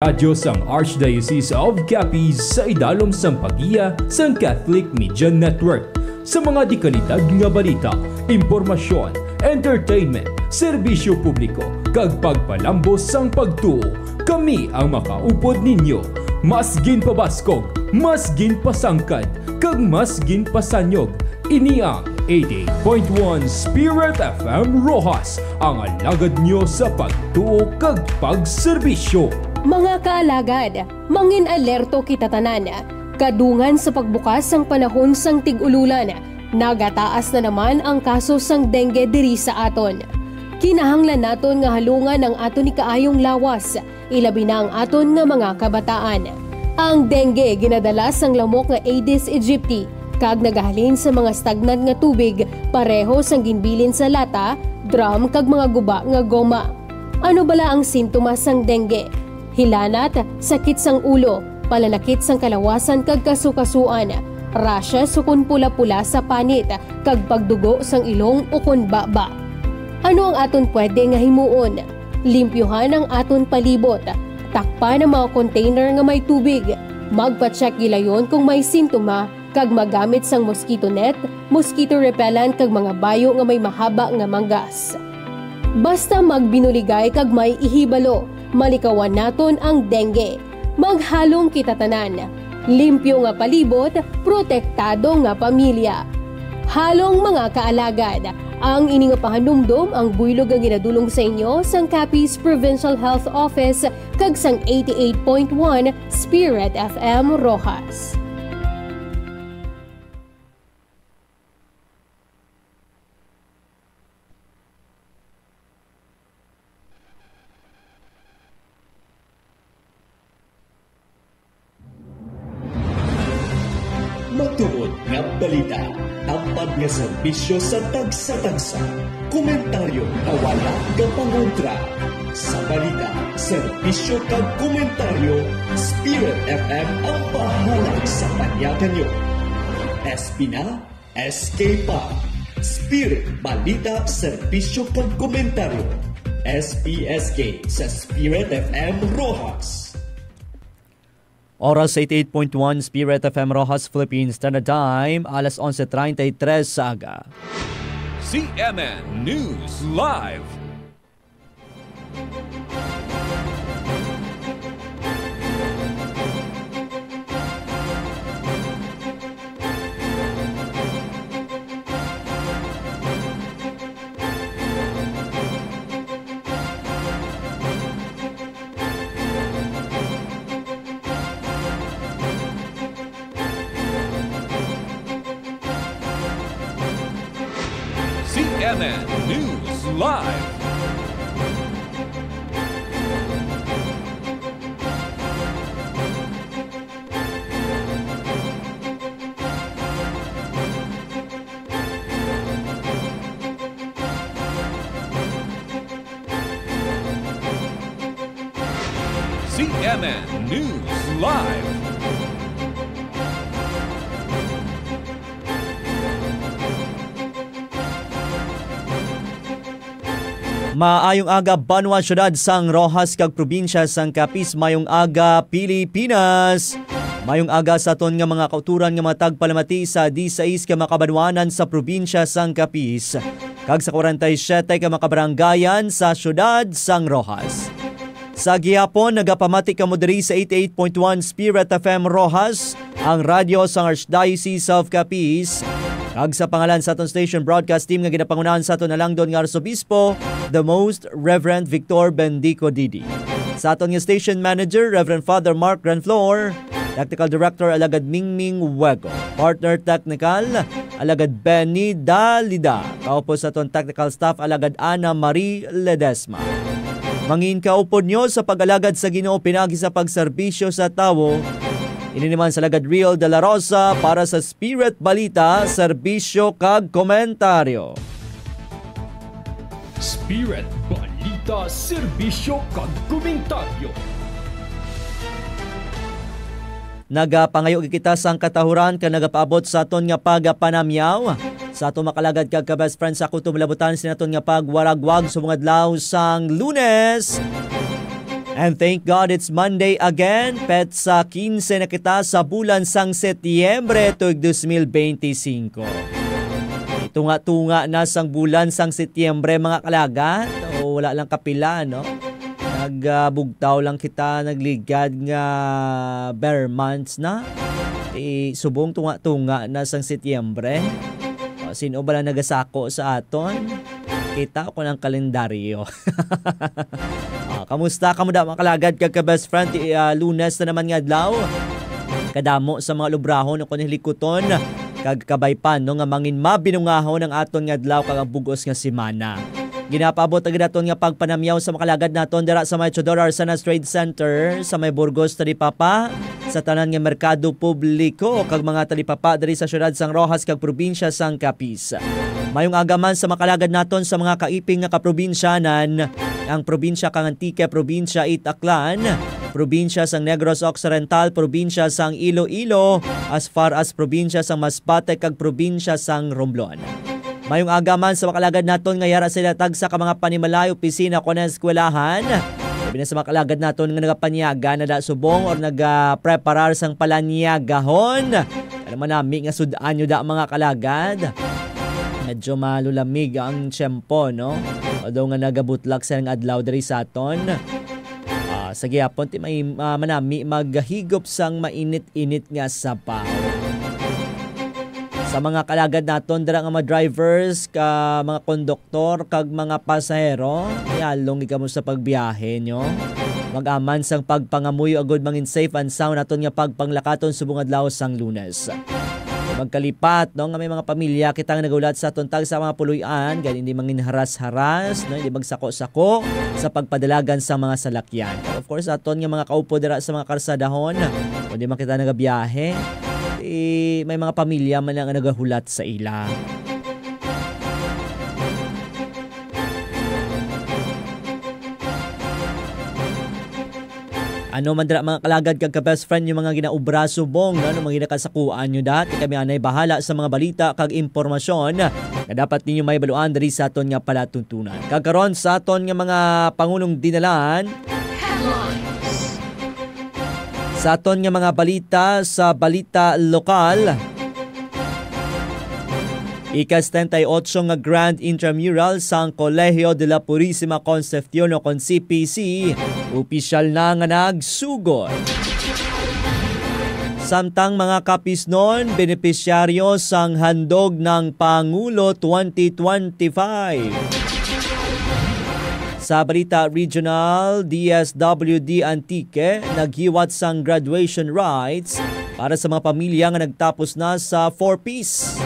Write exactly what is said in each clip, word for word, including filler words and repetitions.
Radyo sang Archdiocese of Capiz sa idalom sang paggiya sang Catholic Media Network. Sa mga dikalidad nga balita, impormasyon, entertainment, serbisyo publiko, kag pagpalambos sang pagtuo, kami ang makaupod ninyo. Mas ginpabaskog, mas ginpasangkad, kag mas ginpasanyog. Ini ang eighty-eight point one Spirit F M Roxas, ang alagad nyo sa pagtuo kag pagserbisyo. Mga kaalagad, mangin-alerto kita tanan. Kadungan sa pagbukas sang panahon sang tig-ululan, nagataas na naman ang kaso sang dengue diri sa aton. Kinahanglan naton nga halungan ang aton ikaayong lawas, ilabi na ang aton nga mga kabataan. Ang dengue ginadala sang lamok nga Aedes aegypti kag nagahalin sa mga stagnant nga tubig, pareho sang ginbilin sa lata, drum, kag mga guba nga goma. Ano bala ang sintomas sang dengue? Hilanat, sakit sang ulo, pananakit sang kalawasan kag kasukasuan, rashes ukon pula-pula sa panit, kag pagdugo sang ilong ukon baba. Ano ang aton pwede nga himuon? Limpyuhan ang aton palibot. Takpan ang mga container nga may tubig. Magpa-check gilayon kung may sintoma, kag magamit sang mosquito net, mosquito repellent, kag mga bayo nga may mahaba nga manggas. Basta magbinuligay kag may ihibalo, malikawan naton ang dengue. Maghalong kita tanan. Limpyo nga palibot, protektado nga pamilya. Halong mga kaalagad, ang ini nga pahanumdom ang buylog nga ginadulong sa inyo sang Capiz Provincial Health Office kag sang eighty-eight point one Spirit F M Roxas. Matuod nga balita, tampad nga serbisyo sa tagsa-tagsa, komentaryo nga wala kapangontra. Sa balita, serbisyo kag komentaryo, Spirit F M ang bahala sa panyakan nyo. S P na, S K pa. Spirit, balita, serbisyo kag komentaryo. S P S K sa Spirit F M Roxas. Oras eighty-eight point one Spirit F M Roxas, Philippine Standard Time, alas onse treinta y tres sa aga. C M N News Live. C M N News Live. C M N News Live. Maayong aga, banwa, syudad sang Roxas kag probinsya sang Capiz. Mayong aga, Pilipinas. Mayong aga sa aton nga mga kauturan nga mga tagpalamati sa disais ka mga kabanwanan sa probinsya sang Capiz kag sa kwarenta y siyete ka mga kabaranggayan sa syudad sang Roxas. Sa gihapon, nagapamati kamo diri sa eighty-eight point one Spirit F M Roxas, ang radyo sang Archdiocese of Capiz, kag sa pangalan sa aton station broadcast team nga ginapangunahan sa aton alangdon nga Arsobispo, the Most Reverend Victor Bendico Didi. Sa aton nga station manager, Reverend Father Mark Granflor, technical director, Alagad Mingming Wego, partner technical, Alagad Benny Dalida, kaupod sa aton technical staff, Alagad Ana Marie Ledesma. Mangin kaupod nyo sa pag-alagad sa Ginoo pinagi sa pagserbisyo sa tawo. Ini naman sa Alagad Real de la Rosa para sa Spirit Balita, Serbisyo kag Komentaryo. Spirit Balita, Serbisyo kag Komentaryo. Nagapangayo gid kita sang katahuran kag nagapaabot sa aton nga pagapanamyaw sa aton makalagad kag ka-best friend sa kutob malabutan sini aton nga pagwaragwag subong adlaw sang Lunes. And thank God it's Monday again. Petsa quince na kita sa bulan sang Setyembre tuig dos mil benti singko. Tunga-tunga na sang bulan sang Setyembre, mga kalagat. O, wala lang kapila, no? Nagbugtaw lang kita, nagligad nga bare months na. Eh, subong tunga-tunga na sang Setyembre. O, sino ba lang nagasako sa aton? Kita ko ng kalendaryo. Ah, kamusta kamo da, mga kalagad, kag ka-best friend? Ti, ah, Lunes na naman nga adlaw. Kadamo sa mga lubrahon o kon hilikuton kag kabay pa, no, nga mangin mabinungahon ang aton nga adlaw kag ang bug-os nga semana. Ginapaabot ang naton nga pagpanamyaw sa mga kalagad naton dira sa may Teodoro Arcenas Trade Center, sa may Burgos, Talipapa, sa tanan nga merkado publiko kag mga talipapa diri sa siyudad sang Roxas kag probinsya sang Capiz. Mayong aga man sa mga kalagad naton sa mga kaiping nga kaprobinsyanan, ang probinsya kang Antique, probinsya it Aklan, probinsya sang Negros Occidental, probinsya sang Iloilo, as far as probinsya sang Masbate kag probinsya sang Romblon. Mayong aga man sa mga kalagad naton nga yara sila tagsa ka mga panimalay, opisina, kon eskwelahan. Labi na sa mga kalagad naton nga nagapanyaga na da subong or nagapreparar sang palanyagahon. Ano man nami nga sud-an nyo da, mga kalagad? Medyo malulamig ang tiyempo, no? Although nga nagabutlak sa adlaw diri sa aton. Ah, sa gihapon, ti may, ah, manami maghigop sang mainit-init nga sabaw. Sa mga kalagad naton dira nga mga drivers, ka mga konduktor, kag mga pasahero, yalong kamo sa pagbiyahe nyo. Mag-aman sang pagpangamuyo agud mangin safe and sound naton nga pagpanglakaton subong adlaw sang Lunes. Magkalipat, no, nga may mga pamilya kita nga nagahulat sa aton tagsa mga puloy-an, gani hindi mangin haras-haras, no, hindi magsako-sako sa pagpadalagan sa mga salakyan. Of course, aton nga mga kaupo dira sa mga karsadahon, kundi man kita nagabiyahe, eh, may mga pamilya man nga nagahulat sa ila. Ano man dira, mga kalagad kag ka-best friend, yung mga ginaobra subong, no? Ano mga ginakasakuan nyo dati, kami anay bahala sa mga balita kag impormasyon nga dapat ninyo may baluan diri sa aton nga palatuntunan. Kag karon sa aton nga mga pangunong dinalan, sa aton nga mga balita sa balita lokal, ika-setenta y ocho nga Grand Intramural sang Colegio de la Purisima Concepcion o kon C P C, opisyal na nga nagsugod. Samtang mga Capisnon, benepisyaryo sang Handog ng Pangulo twenty twenty-five. Sa balita regional, D S W D Antique naghiwat sang graduation rites para sa mga pamilya nga nagtapos na sa four Ps.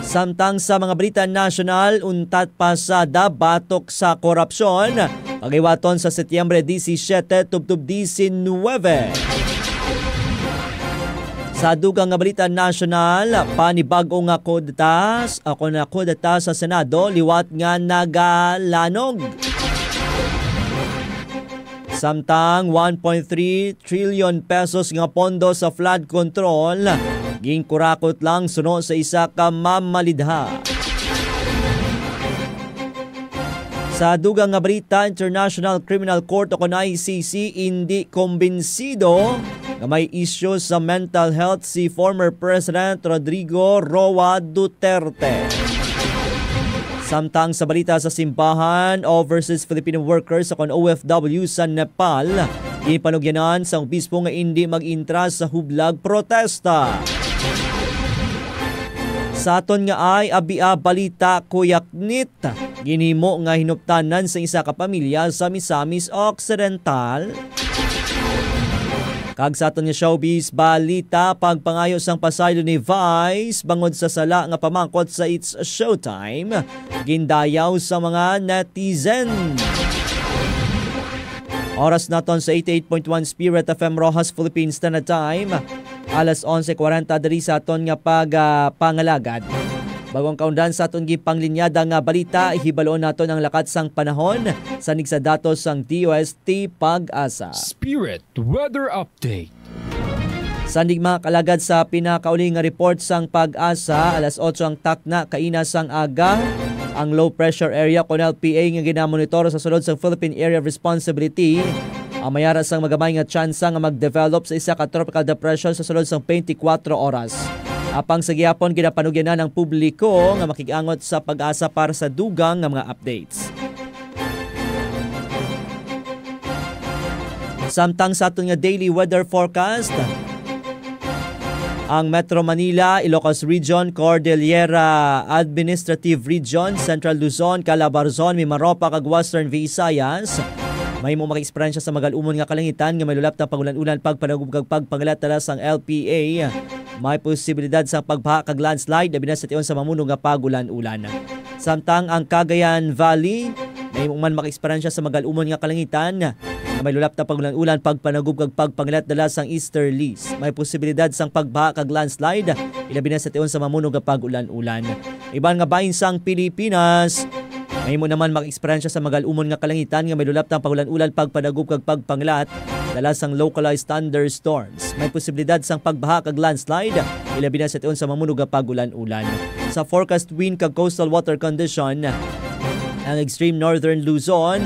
Samtang sa mga balita nasyonal, untat pasada batok sa korupsyon, paghiwaton sa Setyembre disisiete tubtob disinwebe. Sa dugang nga balita nasyonal, panibag-o nga kudtas, ako na kudtas sa Senado, liwat nga nagalanog. Samtang one point three trillion pesos nga pondo sa flood control, ginkurakot lang suno sa isa ka mamalidha. Sa dugang nga balita, International Criminal Court o kon I C C indi kumbinsido nga may isyu sa mental health si former President Rodrigo Roa Duterte. Samtang sa balita sa simbahan, overseas Filipino workers o kon O F W sa Nepal, ginpanugyanan sa obispo nga indi mag-intra sa hublag protesta. Sa aton nga ay abia balita, kuyaknit ginhimo nga hinuptanan sa isa ka pamilya sa Misamis Occidental. Kag sa aton nga showbiz balita, pagpangayo sang pasaylo ni Vice bangod sa sala nga pamangkot sa It's Showtime, gindayaw sa mga netizen. Oras naton sa eighty-eight point one Spirit F M Roxas, Philippine Standard Time, alas onse kwarenta diri sa aton nga pag, ah, pangalagad. Bag-o ang kaundan sa aton ginpanglinyada nga balita, hibaloon naton ang lakat sang panahon sa nigsa datos sang D O S T PAGASA. Spirit Weather Update. Sandig, mga kalagad, sa pinakauli nga report sang PAGASA, alas otso ang takna kaina sang aga, Ang low pressure area kon L P A nga ginamonitor sa sulod sang Philippine Area of Responsibility ang may ara sang magamay nga tsansa nga mag-develop sa isa ka tropical depression sa sulod sang twenty-four oras. Apang sa gihapon, ginapanugyanan ang publiko nga makig-angot sa PAGASA para sa dugang nga mga updates. Samtang sa aton nga daily weather forecast, ang Metro Manila, Ilocos Region, Cordillera Administrative Region, Central Luzon, Calabarzon, Mimaropa, kag Western Visayas, mahimo maka-eksperyensya sa magal-umon nga kalangitan nga may lulap na pag-ulan-ulan, pagpanagub kag pagpangilat dala sang L P A. May posibilidad sang pagbaha kag landslide, labi na sa tion sa mamuno nga pag-ulan-ulan. Samtang ang Cagayan Valley, mahimo man maka-eksperyensya sa magal-umon nga kalangitan nga may lulap na pag-ulan-ulan, pagpanagub kag pagpangilat dala sang easterlies. May posibilidad sang pagbaha kag landslide, ilabi na sa tion sa mamuno nga pag-ulan-ulan. Iban nga bahin sang Pilipinas, mahimo naman maka-eksperyensya sa magal-umon nga kalangitan nga may lulap na pag-ulan-ulan, pagpanagub kag pagpangilat dala sang localized thunderstorms. May posibilidad sang pagbaha kag landslide, ilabi na sa tion sa mamuno nga pag-ulan-ulan. Sa forecast wind kag coastal water condition, ang extreme northern Luzon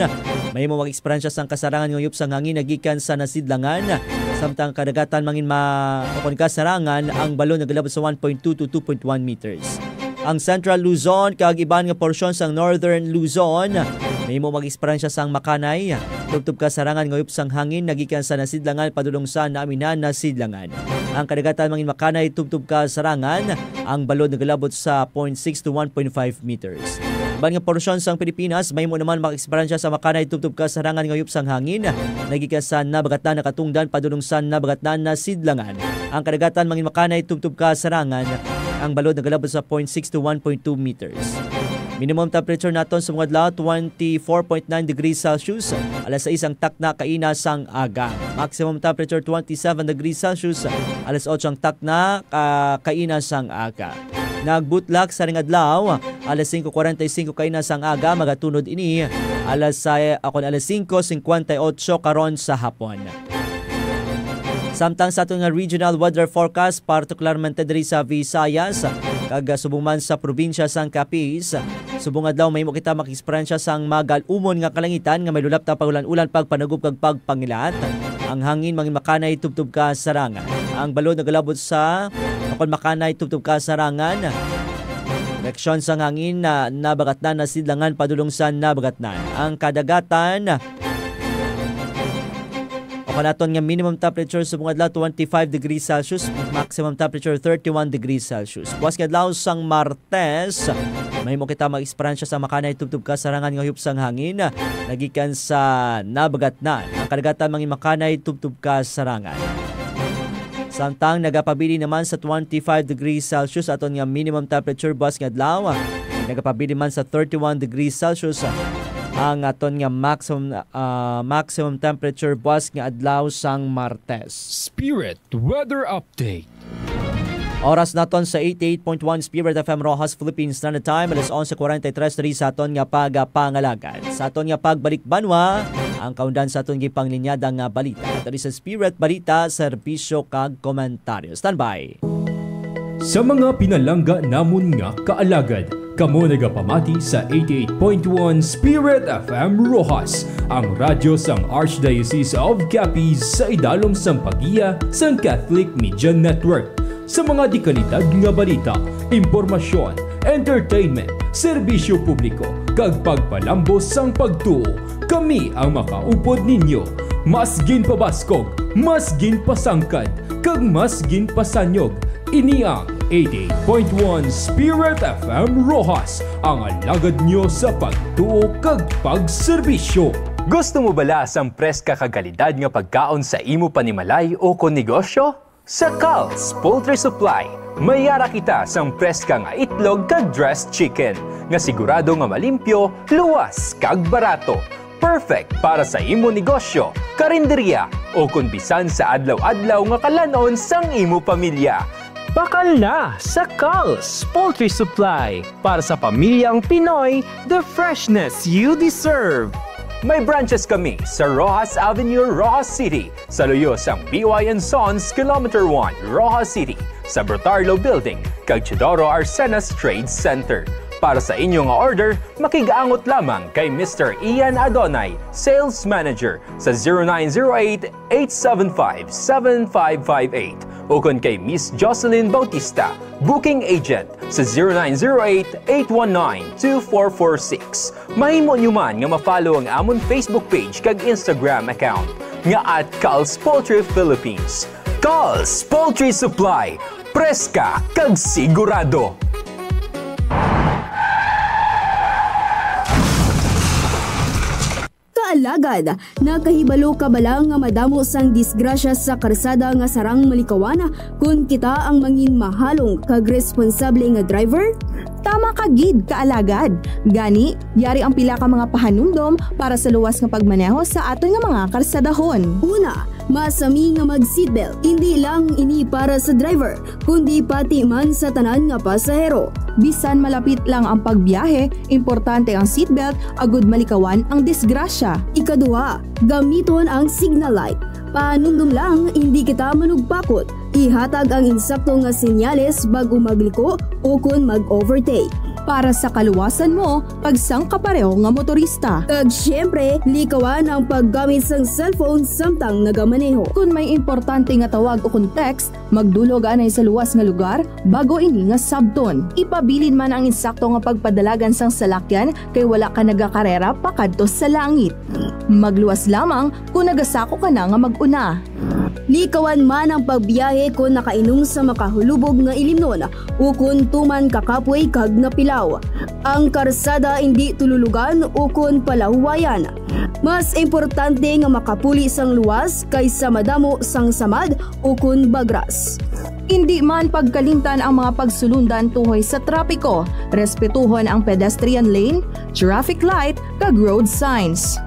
mahimo mag-eksperyensya sang kasarangan nga uyop sang hangin nagikan sa nasidlangan, samtang kadagatan mangin ma-, o kon kasarangan ang balod nagalabot sa one point two to two point one meters. Ang Central Luzon kag iban nga porsyon sang Northern Luzon mahimo mag-eksperyensya sang makanay tubtob kasarangan nga uyop sang hangin nagikan sa nasidlangan padulong sa naaminan nasidlangan. Ang kadagatan mangin makanay tubtob kasarangan, ang balod nagalabot sa point six to one point five meters. Iban nga porsyon sang Pilipinas mahimo naman maka-eksperyensya sa makanay tubtob kasarangan nga uyop sang hangin nagikan sa nabagatnan nakatungdan padulong sa nabagatnan nasidlangan. Ang kadagatan mangin makanay tubtob kasarangan, ang balod nagalabot sa point six to one point two meters. Minimum temperature naton sa mga adlaw, twenty-four point nine degrees Celsius, alas sais ang takna kaina sang aga. Maximum temperature, twenty-seven degrees Celsius, alas otso ang takna, ah, kaina sang aga. Nagbutlak sa ring adlaw, alas singko kuwarenta y singko kaina sang aga, magatunod ini alas sa-, akon alas singko singkwenta y otso karon sa hapon. Samtang sa aton nga regional weather forecast, partikularmente diri sa Visayas, kag, ah, subong man sa probinsya sang Capiz, subong adlaw mahimo kita maka-eksperyensya sang magal-umon nga kalangitan nga may lulap ta pag-ulan-ulan, pagpanagub kag pagpangilat. Ang hangin mangin makanay tubtob kasarangan. Ang balod nagalabot sa, akon makanay tubtob kasarangan. Direksyon sang hangin na nabagatnan nasidlangan padulong sa nabagatnan. Ang kadagatan, o kanaton nga minimum temperature subong adlaw, twenty-five degrees Celsius, maximum temperature, thirty-one degrees Celsius. Buwas nga adlaw sang Martes, mahimo kita mag-eksperyensya sa makanay tubtob kasarangan nga huyop sang hangin nagikan sa nabagatnan. Ang kadagatan mangin makanay tubtob kasarangan. Samtang nagapabilin naman sa twenty-five degrees Celsius aton nga minimum temperature buwas nga adlaw, nagapabilin man sa thirty-one degrees Celsius ang aton nga maximum, ah, maximum temperature buwas nga adlaw sang Martes. Spirit Weather Update. Oras naton sa eighty-eight point one Spirit F M Roxas, Philippine Standard Time, alas onse kuwarenta y tres diri sa aton nga pagapangalagad. Sa aton nga pagbalik banwa, ang kaundan sa aton gipanglinyada nga balita. Diri sa Spirit Balita, serbisyo kag komentaryo. Standby. Sa mga pinalangga namon nga kaalagad, kamo nagapamati sa eighty-eight point one Spirit F M Roxas, ang radyo sang Archdiocese of Capiz, sa idalom sang paggiya sang Catholic Media Network. Sa mga dikalidad nga balita, impormasyon, entertainment, serbisyo publiko, kag pagpalambo sang pagtuo, kami ang makaupod ninyo. Mas ginpabaskog, mas ginpasangkad, kag mas ginpasanyog. Ini ang eighty-eight point one Spirit F M Roxas, ang alagad nyo sa pagtuo kag pagserbisyo. Gusto mo bala sang preska kag kalidad nga pagkaon sa imo panimalay o kon negosyo? Sa Cal's Poultry Supply, may ara kita sang preska nga itlog kag dressed chicken nga sigurado nga malimpyo, luwas, kag barato. Perfect para sa imo negosyo, karinderya, o kon bisan sa adlaw-adlaw nga kalan-on sang imo pamilya. Bakal na sa Cal's Poultry Supply. Para sa pamilyang Pinoy, the freshness you deserve. May branches kami sa Roxas Avenue, Roxas City, sa luyo sang B Y and Sons Kilometer one, Roxas City, sa Brotarlo Building, kag Teodoro Arcenas Trade Center. Para sa inyo nga order, makig-angot lamang kay Mister Ian Adonay, Sales Manager, sa zero nine zero eight, eight seven five, seven five five eight, ukon kay Miss Jocelyn Bautista, Booking Agent, sa zero nine zero eight, eight one nine, two four four six. Mahimo nyo man nga ma-follow ang amon Facebook page kag Instagram account nga at Cal's Poultry Philippines. Cal's Poultry Supply, preska kag sigurado. Kaalagad, nakahibalo ka bala nga madamo sang disgrasya sa karsada nga sarang malikawan kon kita ang mangin mahalong kag responsable nga driver? Tama ka gid, kaalagad. Gani, yari ang pila ka mga pahanumdom para sa luwas nga pagmaneho sa aton nga mga karsadahon. Una, masami nga mag-seatbelt. Indi lang ini para sa driver, kundi pati man sa tanan nga pasahero. Bisan malapit lang ang pagbiyahe, importante ang seatbelt agud malikawan ang disgrasya. Ikaduha, gamiton ang signal light. Pahanumdom lang, indi kita manugpakot. Ihatag ang insakto nga senyales bag-o magliko ukon mag-overtake. Para sa kaluwasan mo kag sang kapareho nga motorista. Kag siyempre, likawan ang paggamit sang cellphone samtang nagamaneho. Kon may importante nga tawag ukon text, magdulog anay sa luwas nga lugar bago ini nga sabton. Ipabilin man ang insakto nga pagpadalagan sang salakyan kay wala ka nagakarera pakadto sa langit. Magluwas lamang kon nagasako ka na nga mag-una. Likawan man ang pagbiyahe kon nakainom sa makahulubog nga ilimnon ukon tuman ka kapoy kag napilaw. Ang karsada indi tululugan ukon palahuwayan. Mas importante nga makapuli sang luwas kaysa madamo sang samad ukon bagras. Indi man pagkalimtan ang mga pagsulundan tuhoy sa trapiko. Respetuhon ang pedestrian lane, traffic light, kag road signs.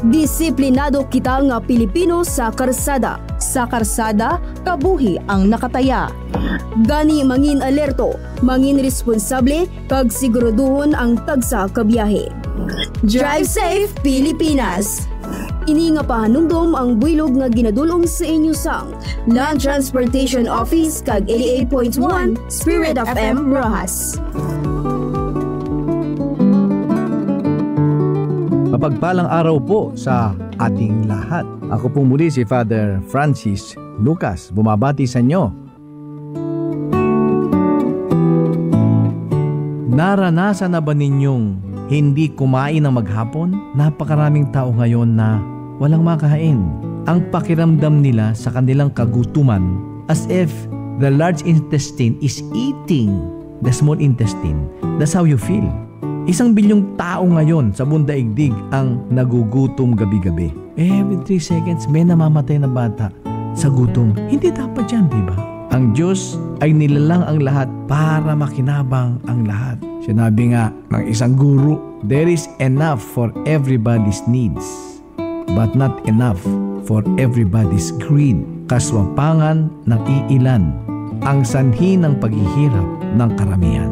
Disiplinado kita nga Pilipino sa karsada. Sa karsada, kabuhi ang nakataya. Gani, mangin alerto, mangin responsable, kag siguraduhon ang tagsa ka biyahe. Drive safe, Pilipinas! Ini nga pahanumdom ang buylog nga ginadul-ong sa inyo sang Land Transportation Office kag eighty-eight point one Spirit F M Roxas. Mapagpalang araw po sa ating lahat. Ako po muli si Father Francis Lucas, bumabati sa inyo. Naranasan na ba ninyong hindi kumain ng maghapon? Napakaraming tao ngayon na walang makain. Ang pakiramdam nila sa kanilang kagutuman, as if the large intestine is eating the small intestine. That's how you feel. Isang bilyong tao ngayon sa buong daigdig ang nagugutom gabi-gabi. Every three seconds, may namamatay na bata sa gutom. Hindi dapat yan, di ba? Ang Diyos ay nilalang ang lahat para makinabang ang lahat. Sinabi nga ng isang guro, "There is enough for everybody's needs, but not enough for everybody's greed." Kaswapangan ng iilan ang sanhi ng paghihirap ng karamihan.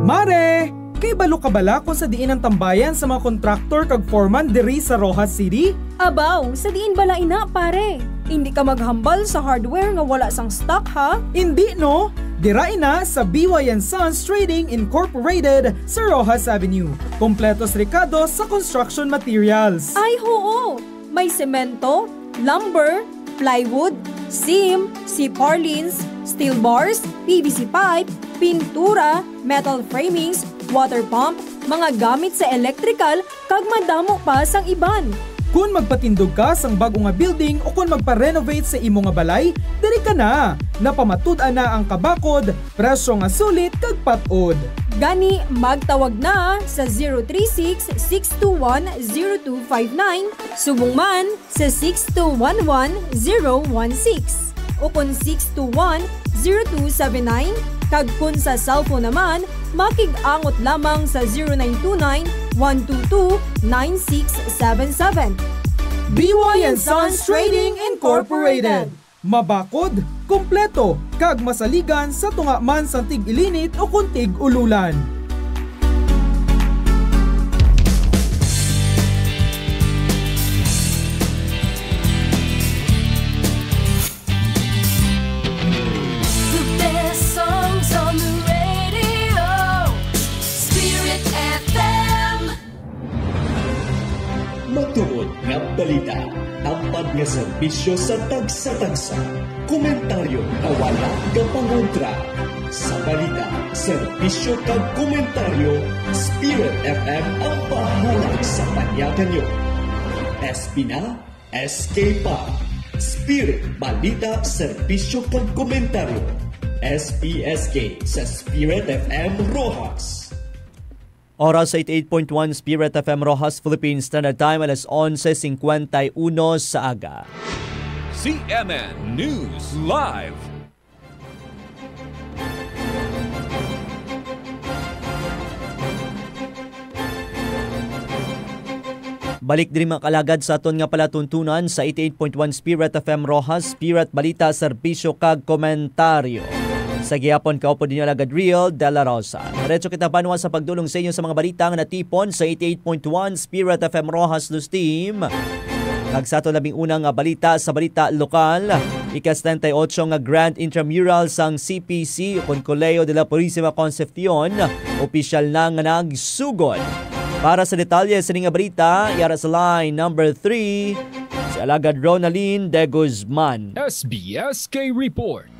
Mare! Kay balo ka bala kung sa diin ang tambayan sa mga kontraktor kag foreman diri sa Roxas City? Abaw, sa diin bala ina, pare? Indi ka maghambal sa hardware nga wala sang stock, ha? Indi, no? Dira ina sa B Y and Sons Trading Incorporated sa Roxas Avenue. Kompletos rekado sa construction materials. Ay, hoo! May semento, lumber, plywood, seam, C-purlins, steel bars, P V C pipe, pintura, metal framings, water pump, mga gamit sa electrical, kag madamo pa sang iban. Kon magpatindog ka sang bag-o nga building o kon magpa-renovate sa imo nga balay, diri ka na. Napamatud-an na ang kabakod, presyo nga sulit kag pat-od. Gani, magtawag na sa zero three six, six two one, zero two five nine, subong man sa six two one one, zero one six, ukon six two one, zero two seven nine, kag kon sa cellphone naman, makig-angot lamang sa zero nine two nine, one two two, nine six seven seven. B Y and Sons Trading Incorporated. Mabakod, kompleto, kag masaligan sa tunga man sang tig-ilinit o kon tig-ululan. Matuod nga balita, tampad nga serbisyo sa tagsa-tagsa. Komentaryo nga wala ka pangontra. Sa balita, serbisyo kag komentaryo, Spirit F M ang bahala sa panyakan nyo. S P na, S K pa. Spirit Balita, serbisyo kag komentaryo. S P S K sa Spirit F M Roxas. Oras, eighty-eight point one Spirit F M Roxas, Philippine Standard Time, alas onse cincuenta y uno sa aga. C M N News Live. Balik diri, mga kalagad, sa aton nga palatuntunan sa eighty-eight point one Spirit F M Roxas, Spirit Balita, Serbisyo kag Komentaryo. Sa gihapon, kaupod ninyo, Alagad Real de la Rosa. Diretso kita banwa sa pagdulong sa inyo sa mga balita nga natipon sa eighty-eight point one Spirit F M Roxas Luz Team. Kag sa aton labing una nga balita, sa balita lokal, ika-setenta y ocho nga Grand Intramural sang C P C, kon Colegio de la Purisima Concepcion, opisyal na nga nagsugod. Para sa detalye sa nga balita, yara sa line number three, si Alagad Ronaldin de Guzman. S B S K Report.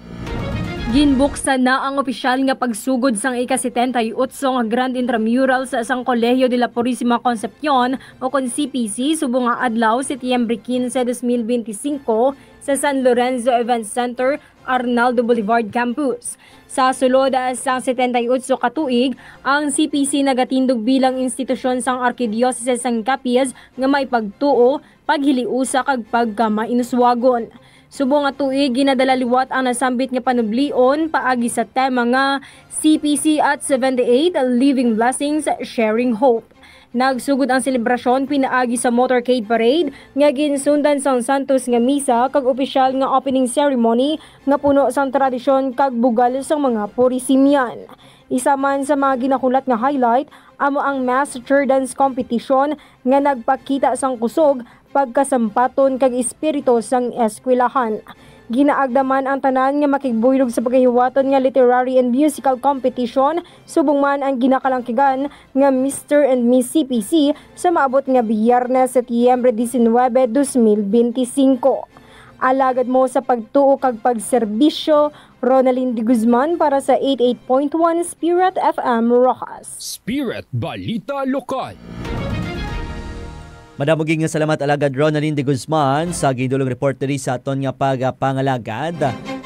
Ginbuksan na ang opisyal nga pagsugod sang ika-setenta y ocho nga Grand Intramural sa sang Colegio de la Purisima Concepcion, o kon C P C, subong nga adlaw, Setyembre quince, dos mil veinticinco, sa San Lorenzo Event Center, Arnaldo Boulevard Campus. Sa sulod sang setenta y ocho ka tuig, ang C P C nagatindog bilang institusyon sang Arkidiocese sang Capiz nga may pagtuo, paghiliusa kag pagkamainuswagon. Subong nga tuig, ginadala liwat ang nasambit nga panublion paagi sa tema nga C P C at seventy-eight, Living Blessings, Sharing Hope. Nagsugod ang selebrasyon pinaagi sa motorcade parade nga ginsundan sang santos nga misa kag opisyal nga opening ceremony nga puno sang tradisyon kag bugal sang mga Purisimian. Isa man sa mga ginahulat nga highlight amo ang mass chair dance competition nga nagpakita sang kusog, pagkasampaton kag espiritu sang eskwelahan. Ginaagda man ang tanan nga makigbuylog sa pagahiwaton nga literary and musical competition, subong man ang ginakalangkigan nga Mister and Miss C P C sa maabot nga Biyernes, Setyembre diecinuebe, dos mil veinticinco. Alagad mo sa pagtuo kag pagserbisyo, Ronaldin de Guzman para sa eighty-eight point one Spirit F M Roxas. Spirit Balita Lokal. Madamo gid nga salamat, Alagad Ronaldin de Guzman, sa gindulong report diri sa aton nga pagapangalagad.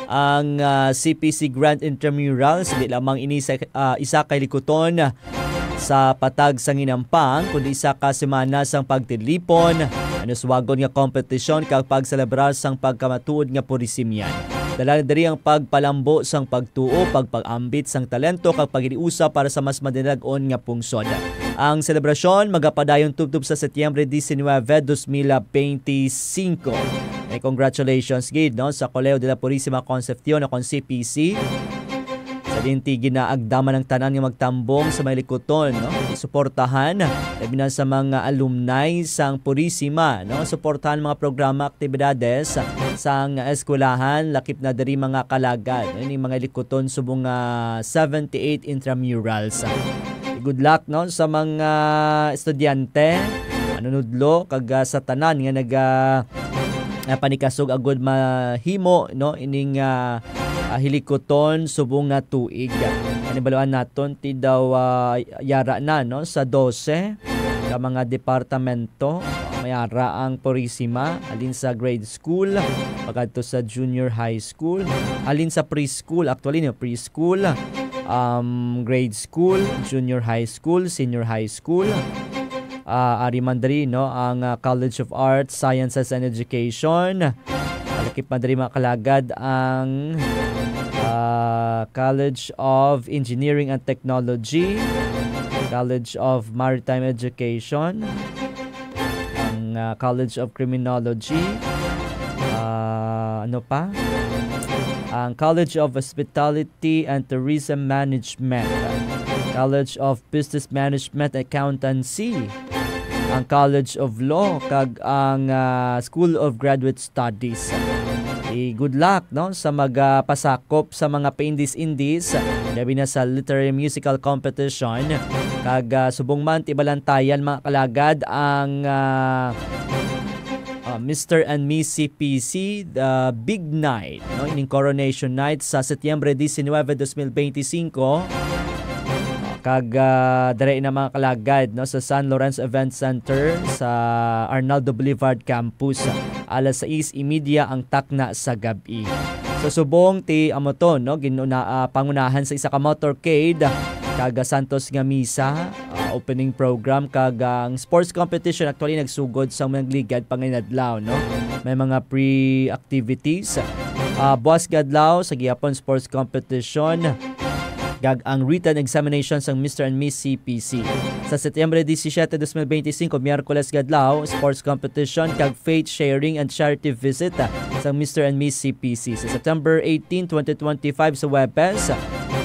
Ang, ah, C P C Grand Intramural, hindi lamang ini sa, ah, isa ka hilikuton sa patag sang hinampang, kundi isa ka semana sang pagtidlipon, anuswagon nga kompetisyon kag pagselebrar sang pagkamatuod nga Purisimian. Dala na diri ang pagpalambo sang pagtuo, pagpag-ambit sang talento kag paghiliusa para sa mas madinalag-on nga pungsod. Ang selebrasyon magapadayon tubtob sa Setyembre diecinuebe, dos mil veinticinco. Eh, congratulations gid, no, sa Colegio de la Purisima Concepcion, o kon C P C. Sa dinti, ginaagdaman ang tanan nga magtambong sa may likuton, no? Suportahan, labi na sa mga alumni sang Purisima, no? Suportahan mga programa, aktibidades sang eskwelahan, lakip na diri mga kalagad, no? Ini mga likuton subong nga seventy-eight intramurals. Good luck, no, sa mga estudyante, manunudlo, kag, ah, sa tanan nga naga, ah, panikasog agud mahimo, no, ining, ah, ah, hilikuton subong nga tuig. Kanibaluan naton, ti daw, ah, yara na, no, sa dose ka mga departamento, mayara ang Purisima, halin sa grade school, pagkadto sa junior high school, halin sa preschool, actually, no, preschool, um, grade school, junior high school, senior high school. Ah, ari man diri, no, ang, ah, College of Arts, Sciences, and Education. Lakip man diri, mga kalagad, ang, ah, College of Engineering and Technology, College of Maritime Education, ang, ah, College of Criminology, ah, ano pa? Ang College of Hospitality and Tourism Management, College of Business Management Accountancy, ang College of Law, kag ang, ah, School of Graduate Studies. Eh, good luck, no, sa magapasakop sa mga paindis-indis labi na sa literary musical competition. Kag, ah, subong man, ti balantayan, mga kalagad, ang, ah, ah, Mister and Miss C P C, the Big Night, no? Ining Coronation Night sa Setyembre diecinueve, dos mil veinticinco. Kag, ah, diri na, mga kalagad, no, sa San Lorenzo Event Center sa Arnaldo Boulevard Campus. Alas sais y media ang takna sa gab-i. Sa subong ti amo to, no, ginuna, ah, pangunahan sa isa ka motorcade, kag Santos nga misa, ah, opening program, kag ang sports competition actually nagsugod sa mga ligad panginadlaw, no. May mga pre-activities. Ah, buwas nga adlaw sa gihapon sports competition, kag ang written examination sang Mister and Miss C P C. Sa Setyembre disisiete, dos mil beintisinko, Miyerkules nga adlaw, sports competition kag faith sharing and charity visit, ah, sang Mister and Miss C P C. Sa September eighteen, twenty twenty-five, sa Huwebes,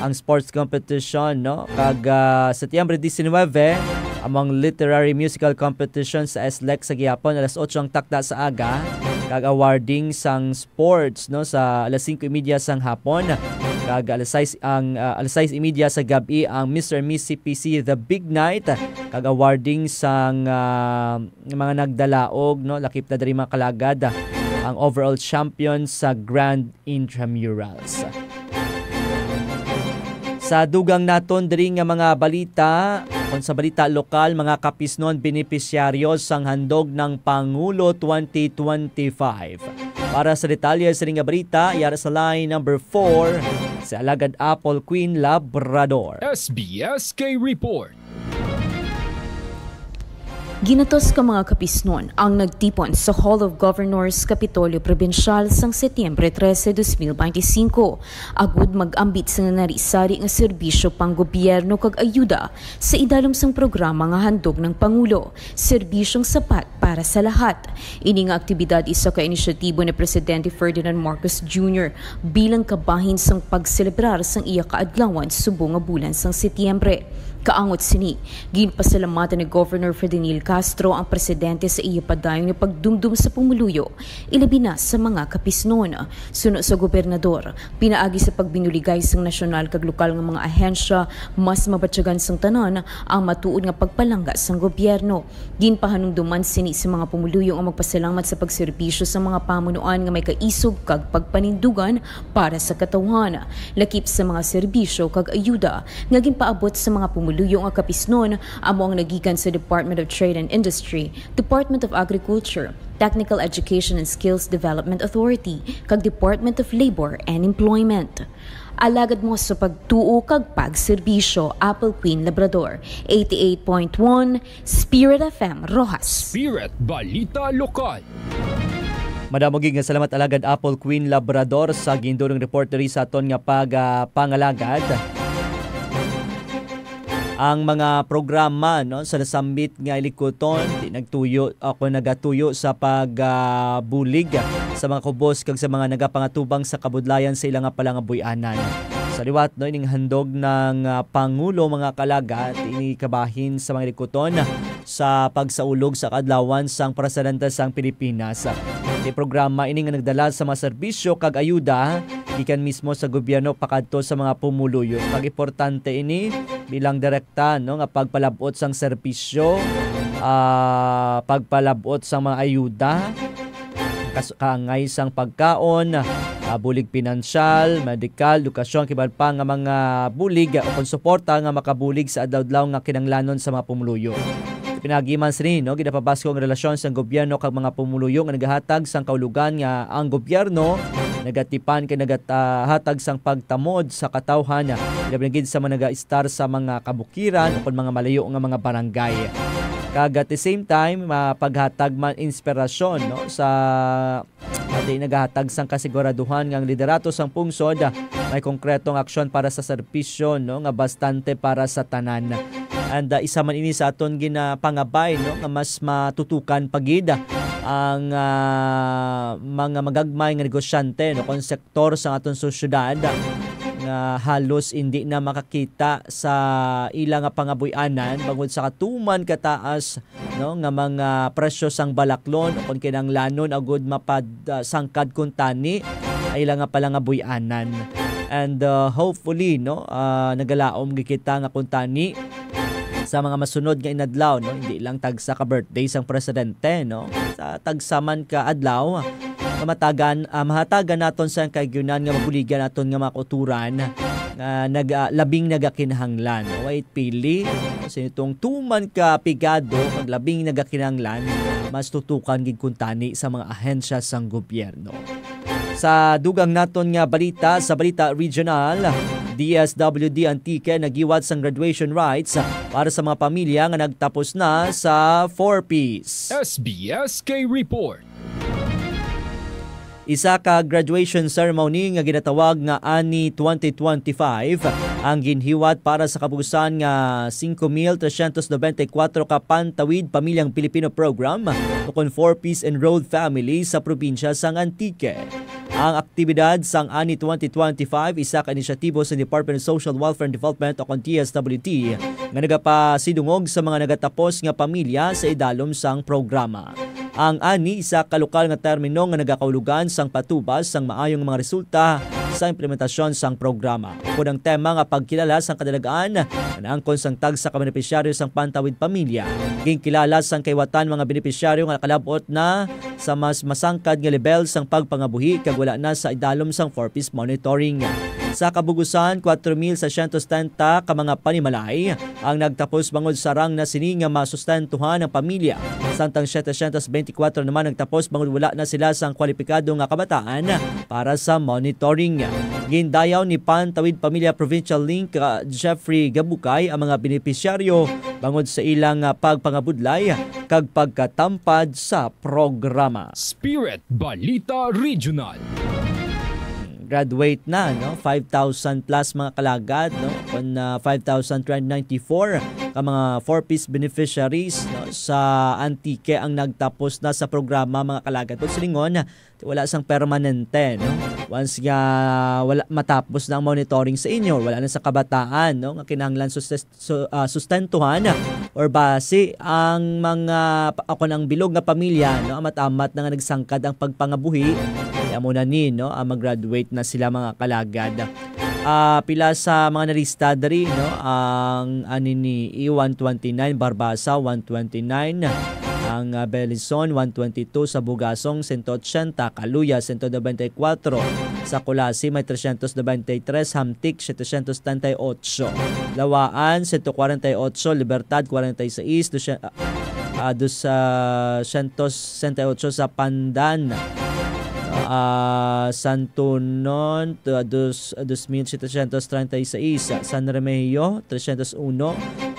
ang sports competition, no? Kag, ah, Setyembre diecinueve, among literary musical competition sa S L E C sa gihapon, alas otso ang takna sa aga, kag awarding sang sports, no, sa alas singko y media sang hapon, kag alas sais ang, ah, alas sais y media sa gab-i ang Mister and Miss C P C The Big Night, kag awarding sang, ah, mga nagdalaog, no, lakip na diri, mga kalagad, ang overall champion sa Grand Intramurals. Sa dugang naton diri nga mga balita, kon sa balita lokal, mga kapisnon benepisyaryo sang handog ng Pangulo twenty twenty-five. Para sa detalye sa nga balita, yara sa line number four, si Alagad Apple Queen Labrador. S B S K Report. Ginatos ka mga kapisnon ang nagtipon sa Hall of Governors, Kapitolyo Probinsyal, sang Setyembre trese, dos mil beintisinko, agud mag-ambit sa nanari-sari nga serbisyo pang gobyerno kag ayuda sa idalom sang programa nga handog ng Pangulo, Serbisyong Sapat para sa Lahat. Ini nga aktibidad isa ka inisyatibo ni Presidente Ferdinand Marcos Junior bilang kabahin sang pagselebrar sang iya kaadlawan subong nga bulan sang Setyembre. Kaangot sini, ginpasalamatan ni Governor Ferdinand Castro ang presidente sa iya padayon nga pagdumdum sa pumuluyo, ilabi na sa mga kapisnon. Suno sa gobernador, pinaagi sa pagbinuligay sang nasyonal kag lokal nga mga ahensya, mas mabatyagan sang tanan ang matuod nga pagpalangga sang gobyerno. Ginpahanumduman sini sa mga pumuluyo nga magpasalamat sa pagserbisyo sa mga pamunuan nga may kaisog kag pagpanindugan para sa katawhan. Lakip sa mga serbisyo kag ayuda nga ginpaabot sa mga pumuluyo nga kapisnon amo ang nagikan sa Department of Trade and Industry, Department of Agriculture, Technical Education and Skills Development Authority, kag Department of Labor and Employment. Alagad mo sa pagtuo kag pagserbisyo, Apple Queen Labrador, eighty-eight point one Spirit F M Roxas. Spirit Balita Lokal. Madamo gid nga salamat, Alagad Apple Queen Labrador, sa gindulong report diri sa aton nga pag, ah, pangalagad. Ang mga programa, no, sa nasambit nga hilikuton, di nagtuyo, ako nagatuyo sa pag, ah, bulig sa mga kubos kag sa mga nagapangatubang sa kabudlayan sa ila nga palangabuy-anan. Sa liwat, no, ining handog ng, ah, Pangulo, mga kalagad, ini kabahin sa mga hilikuton sa pagsaulog sa kaadlawan sang Presidente sang Pilipinas. Di programa ini nga nagdala sa mga serbisyo kag ayuda gikan mismo sa gobyerno pakadto sa mga pumuluyo. Kag importante ini bilang direkta, no, nga pagpalab-ot sang serbisyo, ah, pagpalab-ot sang mga ayuda, kas-, kaangay sang pagkaon, ah, bulig pinansyal, medikal, edukasyon, kag iban pa nga mga bulig o kon suporta nga makabulig sa adlaw-adlaw nga kinahanglanon sa mga pumuluyo. Pinaagi man sini, no, ginapabaskog ang relasyon sang gobyerno kag mga pumuluyo nga nagahatag sang kaulugan nga ang gobyerno nagatipan kag nagahatag sang pagtamod sa katawhan, ilabi na gid sa mga nagaistar sa mga kabukiran o kon mga malayo nga mga barangay. Kag at the same time, mapaghatag man inspirasyon, no, sa Ati nagahatag sang kasiguraduhan nga ang liderato sang pungsod may konkretong aksyon para sa serbisyo, no, nga bastante para sa tanan. And, ah, isa man ini sa aton ginapangabay, no, nga mas matutukan pa gid ang, ah, mga magagmay nga negosyante, no, kon sektor sa aton sosyedad nga halos indi na makakita sa ila nga pangabuy-anan bangod sa katuman kataas, no, nga mga presyo sang balaklon o kon kinahanglanon agud mapad-, ah, sangkad kuntani ay ila nga palangabuy-anan. And, uh, hopefully, no, ah, nagalaom gid kita nga kuntani sa mga masunod nga inadlaw, no, hindi lang tagsa ka birthday sang presidente, no, sa tagsa man ka adlaw nga matagan, ah, mahatagan naton sa kaigsunan nga mabuligan naton nga mga kauturan nga nag-, ah, labing nagakinahanglan. Wait, pili, no, sini tong tuman ka pigado kag labing nagakinahanglan, mas tutukan gid kuntani sa mga ahensya sang gobyerno. Sa dugang naton nga balita, sa balita regional, D S W D Antique nagiwat sang graduation rites para sa mga pamilya nga nagtapos na sa four Ps. S B S K Report. Isa ka graduation ceremony nga ginatawag nga ANI twenty twenty-five ang ginhiwat para sa kabuusan nga singko mil tresyentos nobenta y kuwatro ka Pantawid Pamilyang Pilipino Program, ukon four Ps enrolled families sa probinsya sang Antique. Ang aktibidad sang ANI twenty twenty-five, isa ka inisyatibo sa Department of Social Welfare and Development o kon D S W D, nga nagapasidungog sa mga nagatapos nga pamilya sa idalom sang programa. Ang ANI, isa ka lokal nga termino nga nagakahulugan sang patubas sang maayong mga resulta sa implementasyon sang programa. Upod ang tema nga pagkilala sang kadalagan nga naangkon sang tagsa ka benepisyaryo sang Pantawid Pamilya, ginkilala sang kaiwatan mga benepisyaryo nga nakalab-ot na sa mas masangkad nga lebel sang pagpangabuhi kag wala na sa idalom sang four Ps monitoring. Sa kabugusan, kuwatro mil sesyentos setenta ka mga panimalay ang nagtapos bangod sa rang na sini nga masustentuhan ang pamilya, samtang setecientos beintikwatro naman nagtapos bangod wala na sila sang kwalipikado nga kabataan para sa monitoring. Gindayaw ni Pantawid Pamilya Provincial Link, ah, Jeffrey Gabukay ang mga benepisyaryo bangod sa ilang, ah, pagpangabudlay kag pagkatampad sa programa. Spirit Balita Regional. Graduate na, no? Five thousand plus mga kalagad, no? Kung, ah, five thousand three hundred ninety-four ka mga four Ps beneficiaries, no, sa Antique ang nagtapos na sa programa, mga kalagad. Kung silingon, wala sang permanente, no? Once nga wala, matapos na ang monitoring sa inyo, wala na sa kabataan, no, nga kinahanglan sus-, su-, ah, sustentuhan or basi ang mga pa-, ako ng bilog nga pamilya, no, amat-amat na nga nagsangkad ang pagpangabuhi, kaya mo na ni, no, ah, mag-graduate na sila, mga kalagad. Ah, pila sa mga nalista diri, no, ang ani ni E one twenty-nine, Barbaza one twenty-nine, ang, ah, Belison one twenty-two, sa Bugasong sento ochenta, Caluya sento nobenta y kuwatro, sa Culasi may tresyentos nobenta y tres, Hamtic setecientos treinta y ocho, Lawaan sento kwarenta y ocho, Libertad kwarenta y seis, dosyen-, ah, ah, dos, ah, syentos sesenta y ocho sa Pandan, ah, Santunon, ah, dos, dos mil setecientos treinta y seis, San Remigio tresyentos uno,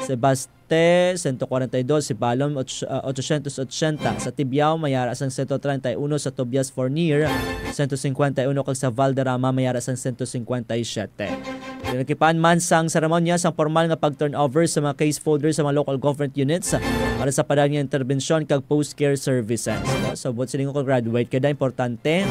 Sebaste sento kwarenta y dos, Sibalom, och-, ah, ochocientos ochenta, sa Tibiao, mayara sang sento treinta y uno, sa Tobias Fornier, sento cincuenta y uno, kag sa Valderrama, mayara sang sento cincuenta y siete. Ginakipan man sang seremonya sang formal nga pag-turnover sa mga case folder sa mga local government units para sa padaan nga interbensyon kag post-care services. So, buot siling ko graduate ka na, importante,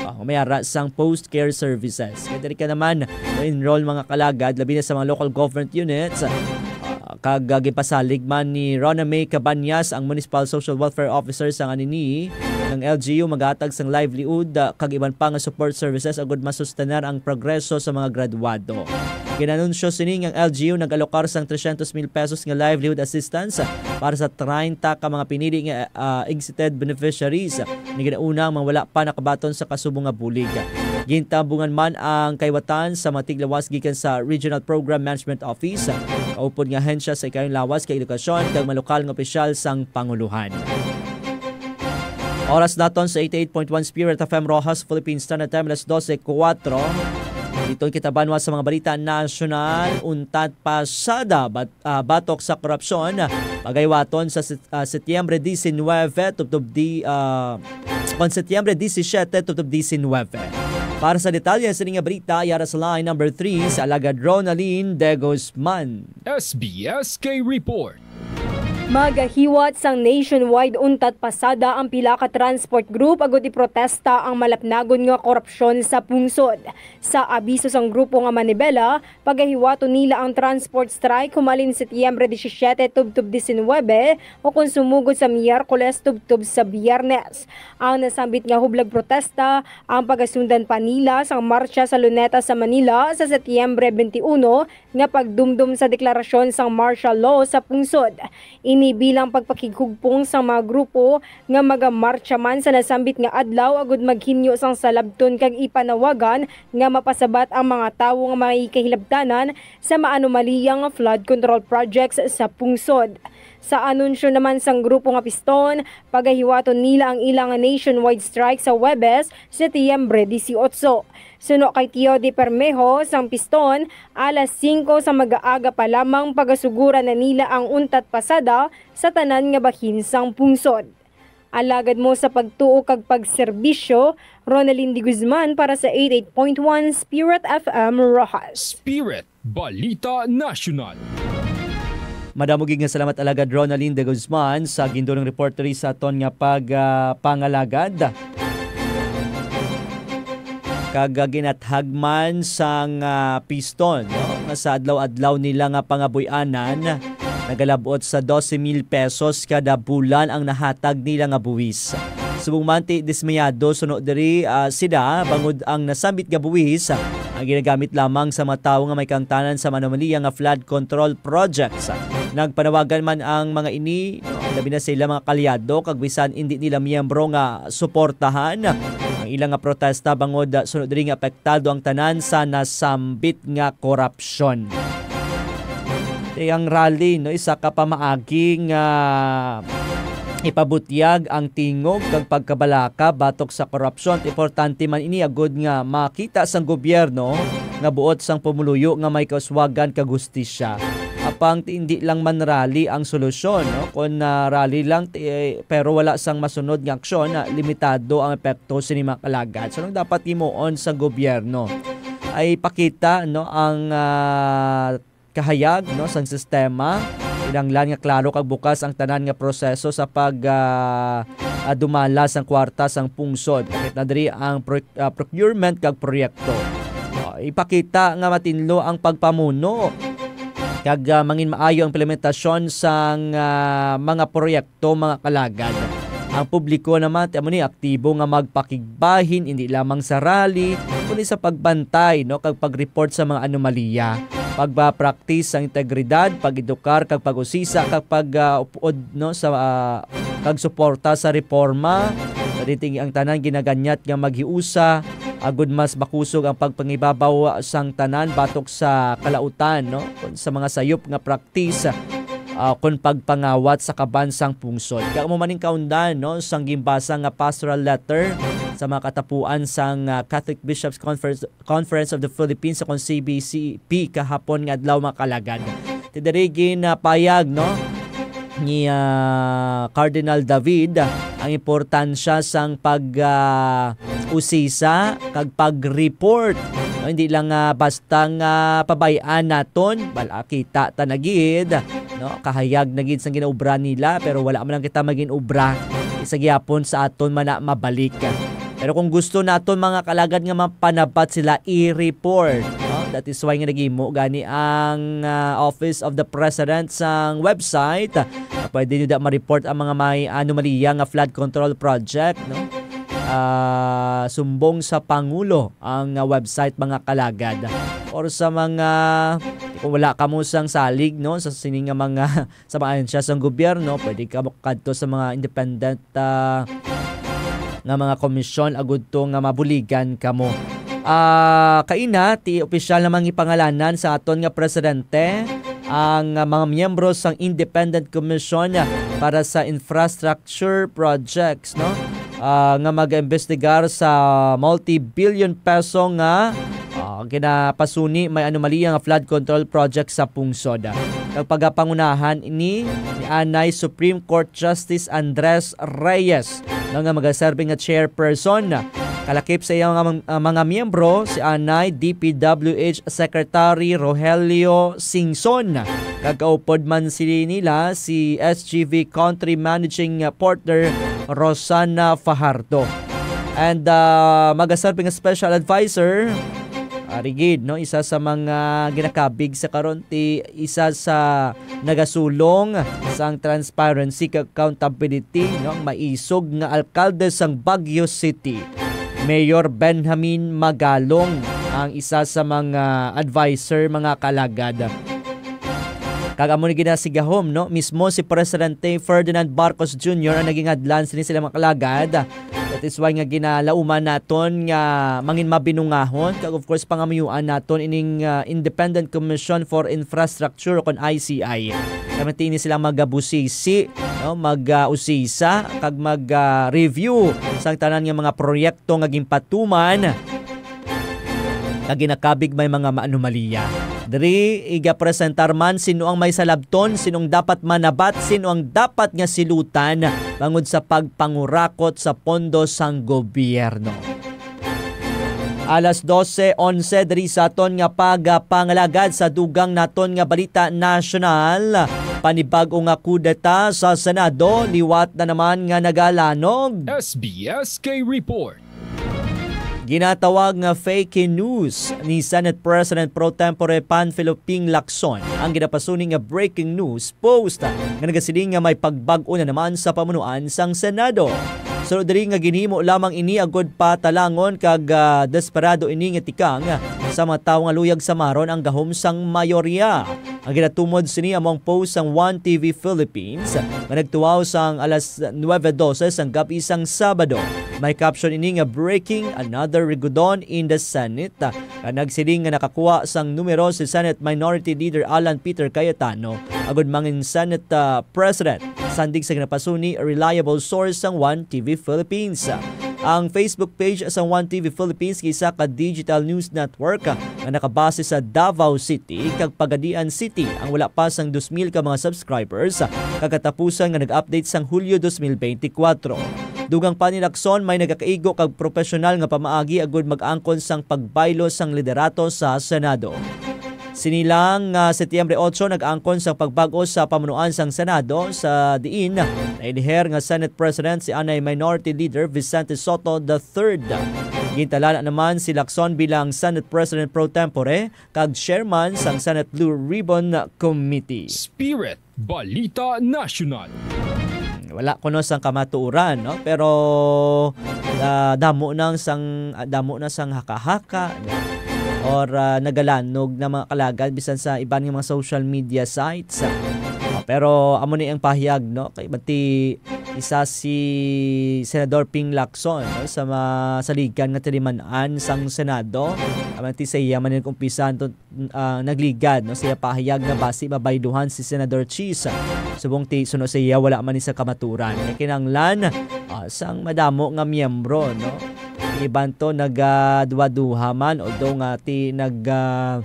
ah, mayara sang post-care services. Kaya diri ka naman enroll, mga kalagad, labi na sa mga local government units. Ah, kag, ah, gipasalig man ni Rona May Cabañas, ang Municipal Social Welfare Officer sang anini, ang L G U magahatag sang livelihood, ah, kag iban pa nga support services agud masustenar ang progreso sa mga graduado. Ginanunsyo sini nga ang L G U nag-alokar sang tresyentos mil pesos nga livelihood assistance para sa treinta ka mga pinili nga, ah, exited beneficiaries nga ginauna nga wala pa nakabaton sa kasubong nga bulig. Gintambungan man ang kaiwatan sa mga tiglawas gikan sa Regional Program Management Office, kaupod nga ahensya sa ikayong lawas kag edukasyon, kag mga lokal nga opisyal sang panguluhan. Oras naton sa eighty-eight point one Spirit F M Roxas, Philippine Standard Time, alas dose kuwatro. Dito kita banwa sa mga balita nasyonal. Untat pasada, bat-, ah, batok sa korupsyon, pagaywaton sa Sep-, ah, Setyembre diecinueve tubtob di, ah, kon Setyembre disisiete tubtob diecinueve. Para sa detalye sa nga balita, yara sa line number three sa Alagad Ronaldin de Guzman. S B S K Report. Magahiwat sang nationwide untat pasada ang pila ka transport group agud iprotesta ang malapnagon nga korupsyon sa pungsod. Sa abiso sang grupo nga Manibela, pagahiwaton nila ang transport strike humalin Setyembre disisiete tubtob disinwebe o kon sumugod sa Miyerkules tubtob sa Biyernes. Ang nasambit nga hublag protesta ang pagasundan pa nila sang marcha sa Luneta sa Manila sa Setyembre twenty-one nga pagdumdom sa deklarasyon sang martial law sa pungsod. Ini bilang pagpakighugpong sang mga grupo nga magamartsa man sa nasambit nga adlaw agud maghinyo sang salabton kag ipanawagan nga mapasabat ang mga tawo nga may kahilabtanan sa maanomaliya nga flood control projects sa pungsod. Sa anunsyo naman sang grupo nga Piston, pagahiwaton nila ang ilang nationwide strike sa Huwebes, Setyembre dieciocho. Suno kay Tio de Permejo sang Piston, alas singko sa mag-aaga pa lamang pagasuguran na nila ang untat pasada sa tanan nga bahin sang pungsod. Alagad mo sa pagtuo kag pagserbisyo, Ronaldin de Guzman para sa eighty-eight point one Spirit F M Roxas. Spirit Balita National. Madamo gid nga salamat, Alagad Ronaldin de Guzman, sa gindulong report diri sa aton nga pag, ah, pangalagad. Kag, ah, ginathag man sang, ah, Piston, no, nga sa adlaw-adlaw nila nga pangabuy-anan, nagalabot sa dose mil pesos kada bulan ang nahatag nila nga buwis. Subong man ti dismayado suno diri, ah, sila bangod ang nasambit nga buwis, ah, ang ginagamit lamang sa mga tawo nga may kaangtanan sa maanomaliya nga flood control projects. Nagpanawagan man ang mga ini, no, labi na sila mga kaalyado, kag bisan indi nila miyembro, nga suportahan ang ilang nga protesta bangod, ah, suno diri nga apektado ang tanan sa nasambit nga korupsyon. Kay ang rally, no, isa ka pamaagi nga ipabutyag ang tingog kag pagkabalaka batok sa korupsyon. Importante man ini agud nga makita sang gobyerno nga buot sang pumuluyo nga may kauswagan kag hustisya. Apang ti indi lang man rally ang solusyon, no? Kon, ah, rally lang, ti, pero wala sang masunod nga aksyon, ah, limitado ang epekto sini, mga kalagad. So, anong dapat himuon sa gobyerno? Ay pakita, no, ang, ah, kahayag, no, sang sistema. Kinahanglan nga klaro kag bukas ang tanan nga proseso sa pag, ah, ah, dumala sang kwarta sang pungsod. Pakit na diri ang pro-, ah, procurement kag proyekto. Ah, ipakita nga matinlo ang pagpamuno kag, ah, mangin maayo ang implementasyon sang, ah, mga proyekto, mga kalagad. Ang publiko naman, ti amo ni, aktibo nga magpakigbahin, hindi lamang sa rally, kundi sa pagbantay, no, kag pag-report sa mga anomalya, pagpa-practice sa integridad, pag-edukar, kag pag-usisa, kag pag, ah, upod, no, sa, ah, kag suporta sa reforma. Sa diting ang tanan ginaganyat nga maghiusa, agud mas makusog ang pagpangibabaw sang tanan batok sa kalautan, no, sa mga sayop nga practice, ah, kon pagpangawat sa kaban sang pungsod. Kag amo man ning kaundan, no, sang gimbasa nga pastoral letter sa mga katapuan sang, ah, Catholic Bishops Conference, Conference of the Philippines, sa kon C B C P kahapon nga adlaw, mga kalagad. Ti diri ginapayag, no, ni, ah, Cardinal David ang importansya sang pag, ah, usisa kag pag-report. No, hindi lang, ah, basta nga pabay-an naton, bala kita ta na gid, no, kahayag na gid sang ginaobra nila, pero wala man lang kita magin obra. Isa gyapon sa aton man na mabalik. Pero kung gusto naton, mga kalagad, nga mapanabat sila, i-report, no? That is why nga nagimo gani ang, ah, Office of the President sang website. Pwede nyo da ma-report ang mga may anomalya nga flood control project, no? Ah, sumbong sa Pangulo ang, ah, website, mga kalagad. Or sa mga, kung wala kamo sang salig, no, sa sini nga mga sa mga ahensya sang gobyerno, pwede ka makadto sa mga independent, ah, nga mga komisyon agud to nga mabuligan kamo. Ah, kaina, ti opisyal namang ipangalanan sa aton nga presidente ang, ah, mga miyembro sang Independent Commission para sa Infrastructure Projects, no? Ah, nga mag-imbestigar sa multi-billion peso nga, ah, ginapasuni may anomalya nga flood control project sa pungsod. Nagpagapangunahan ini ni anay Supreme Court Justice Andres Reyes, no, nga magaserbi nga chairperson. Kalakip sa iyang mga, ah, mga miyembro, si anay D P W H Secretary Rogelio Singson, Kag kaupod man sini nila si S G V Country Managing Partner Rosana Fajardo. And, ah, magaserve nga special advisor, ah, rigid, no, isa sa mga ginakabig sa karon ti isa sa nagasulong sang transparency kag accountability, no, ang maisog nga alkalde sang Baguio City, Mayor Benjamin Magalong, ang isa sa mga advisor, mga kalagad. Kag amo ni ginasigahom, no? Mismo si Presidente Ferdinand Marcos Junior ang naging hadlan sini sila, mga kalagad. That is why nga ginalauman naton nga mangin mabinungahon, kag of course pangamuyuan naton ining, ah, Independent Commission for Infrastructure o kon I C I. Kami tini sila magabusisi, no? Mag, ah, usisa kag mag, ah, review sang tanan nga mga proyekto nga ginpatuman nga ginakabig may mga maanomalya. Diri, igapresentar man sino ang may salabton, sino ang dapat manabat, sino ang dapat nga silutan bangod sa pagpangurakot sa pondo sang gobyerno. Alas dose onse diri sa aton nga pagpangalagad sa dugang naton nga balita nasyonal. Panibag-o nga kudeta sa Senado, liwat na naman nga nagalanog. S B S K Report. Ginatawag nga fake news ni Senate President Pro Tempore Panfilo Ping Lacson ang ginapasuni nga breaking news post nga nagasiling nga may pagbag-o na naman sa pamunuan sang Senado. Sunod diri nga ginhimo lamang ini agud patalangon kag, ah, desperado ini nga tikang sa mga tawo nga luyag samaron ang gahom sang mayorya. Ang ginatumod sini amo ang post sang One T V Philippines nga nagtuaw sang alas nuebe dose sang gab-i sang Sabado. May caption ini nga "Breaking Another Rigodon in the Senate," nga nagsiling nga nakakuha sang numero si Senate Minority Leader Alan Peter Cayetano agud mangin Senate, ah, President, sandig sa ginapasuni reliable source sang One T V Philippines. Ang Facebook page sang One T V Philippines, isa ka digital news network, ah, nga nakabase sa Davao City kag Pagadian City, ang wala pa sang dos mil ka mga subscribers, ah, kag katapusan nga nag-update sang Hulyo dos mil benti kwatro. Dugang pa ni Lacson, may nagakaigo kag profesional nga pamaagi agud mag-angkon sang pagbaylo sang liderato sa Senado. Sini lang nga Setyembre otso, nag-angkon sang pagbag-o sa pamunuan sang Senado, sa diin nailiher nga Senate President si anay Minority Leader Vicente Sotto the third. Gintalana naman si Lacson bilang Senate President pro tempore kag chairman sang Senate Blue Ribbon Committee. Spirit Balita National. Wala kuno sang kamatuoran, no? Pero, ah, damo nang sang, ah, damo na sang haka-haka, no? Or, ah, nagalanog na mga kalagad bisan sa iban nga mga social media sites. Ah, pero amo ni ang pahayag, no? Kay bati isa si Senador Ping Lacson, no? Sa masaligan nga tiliman-an sang Senado. Bati sa iya man nag-umpisa to ah, nagligad, no, sa iya pahayag nga basi mabayluhan si Senador Cheese. Subong ti suno sa iya, wala man ni sa kamaturan. Kay kinahanglan, ah, sang madamo nga miyembro, no? Iban to nagaduha-duha man, although nga ti nag, ah,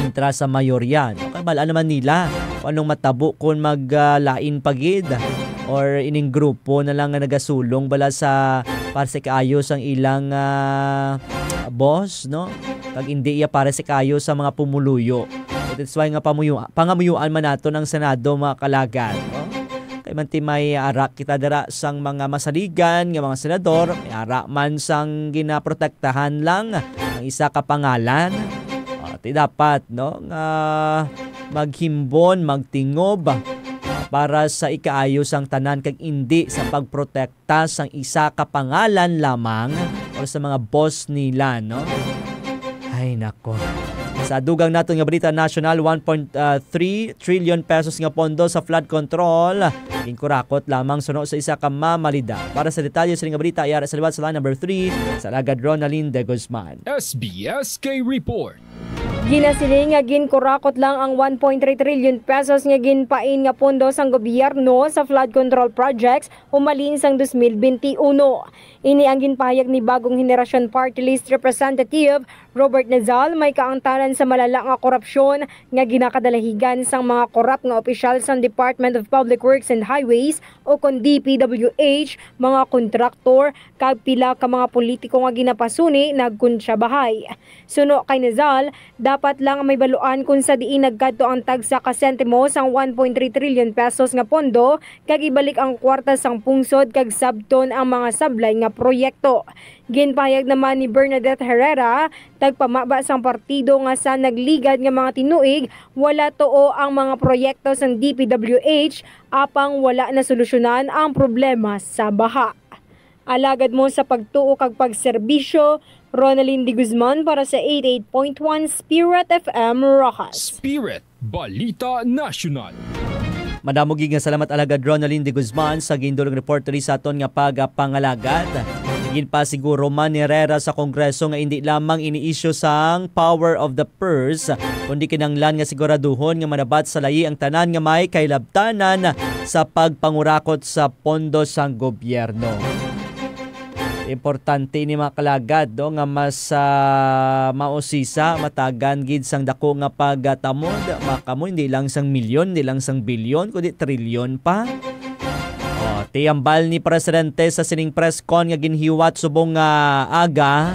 intra sa mayorya, no? Kay bal-an naman nila kung anong matabo kung mag, ah, lain pa gid or ining grupo na lang nga nagasulong bala sa para sa ikaayo sang ilang, ah, boss, no? Kag indi iya pares kaayo sa mga pumuluyo. That's why nga pamuyo-, pangamuyuan man naton ang Senado, mga kalagad, no? Kay man ti may ara kita dira sang mga masaligan nga mga senador, may ara man sang ginaprotektahan lang ang isa ka pangalan. O, ti dapat, no, nga maghimbon, magtingob para sa ikaayo sang tanan kag indi sa pagprotekta ta sang isa ka pangalan lamang or sa mga boss nila, no? Ay, nako. Sa dugang naton nga balita nasyonal, one point three trillion pesos nga pondo sa flood control ginkurakot lamang suno sa isa ka mamalida. Para sa detalye sa nga balita, iyara sa liwat sa line number three sa Alagad Ronaldin de Guzman. S B S K Report. Ginasiling nga ginkurakot lang ang one point three trillion pesos nga ginpain nga pondo sang gobyerno sa flood control projects humalin sang dos mil benti uno. Ini ang ginpahayag ni Bagong Henerasyon Party List Representative Robert Nazal, may kaangtanan sa malala nga korupsyon nga ginakadalahigan sang mga korap nga opisyal sang Department of Public Works and Highways o kon D P W H, mga kontraktor, kag pila ka mga politiko nga ginapasuni nagkontrabahay. Suno kay Nazal, dapat Dapat lang may baluan kung sa diin nagkadto ang tagsa ka sentimo sang one point three trillion pesos nga pondo kag ibalik ang kwarta sang pungsod kag sabton ang mga sablay nga proyekto. Ginpahayag naman ni Bernadette Herrera, tagpamaba sang partido, nga sa nagligad nga mga tinuig, wala tuo ang mga proyekto sang D P W H apang wala nasolusyonan ang problema sa baha. Alagad mo sa pagtuo kag pagserbisyo, Ronalyn de Guzman para sa eighty-eight point one Spirit F M Roxas. Spirit Balita National. Madamo gid nga salamat, Alagad Ronalyn de Guzman, sa gindulong report diri sa aton nga pagpangalagad. Ginpasiguro man ni Herrera sa Kongreso nga indi lamang ini isyu sang power of the purse, kundi kinahanglan nga siguraduhon nga manabat sa layi ang tanan nga may kahilabtanan sa pagpangurakot sa pondo sang gobyerno. Importante ini, mga kalagad, no, nga mas, ah, mausisa, matagan gid sang dako nga pagtamod. Makamo, hindi lang sang milyon, hindi lang sang bilyon, kundi trilyon pa. Oh, ti hambal ni Presidente sa sining press con nga ginhiwat subong nga aga.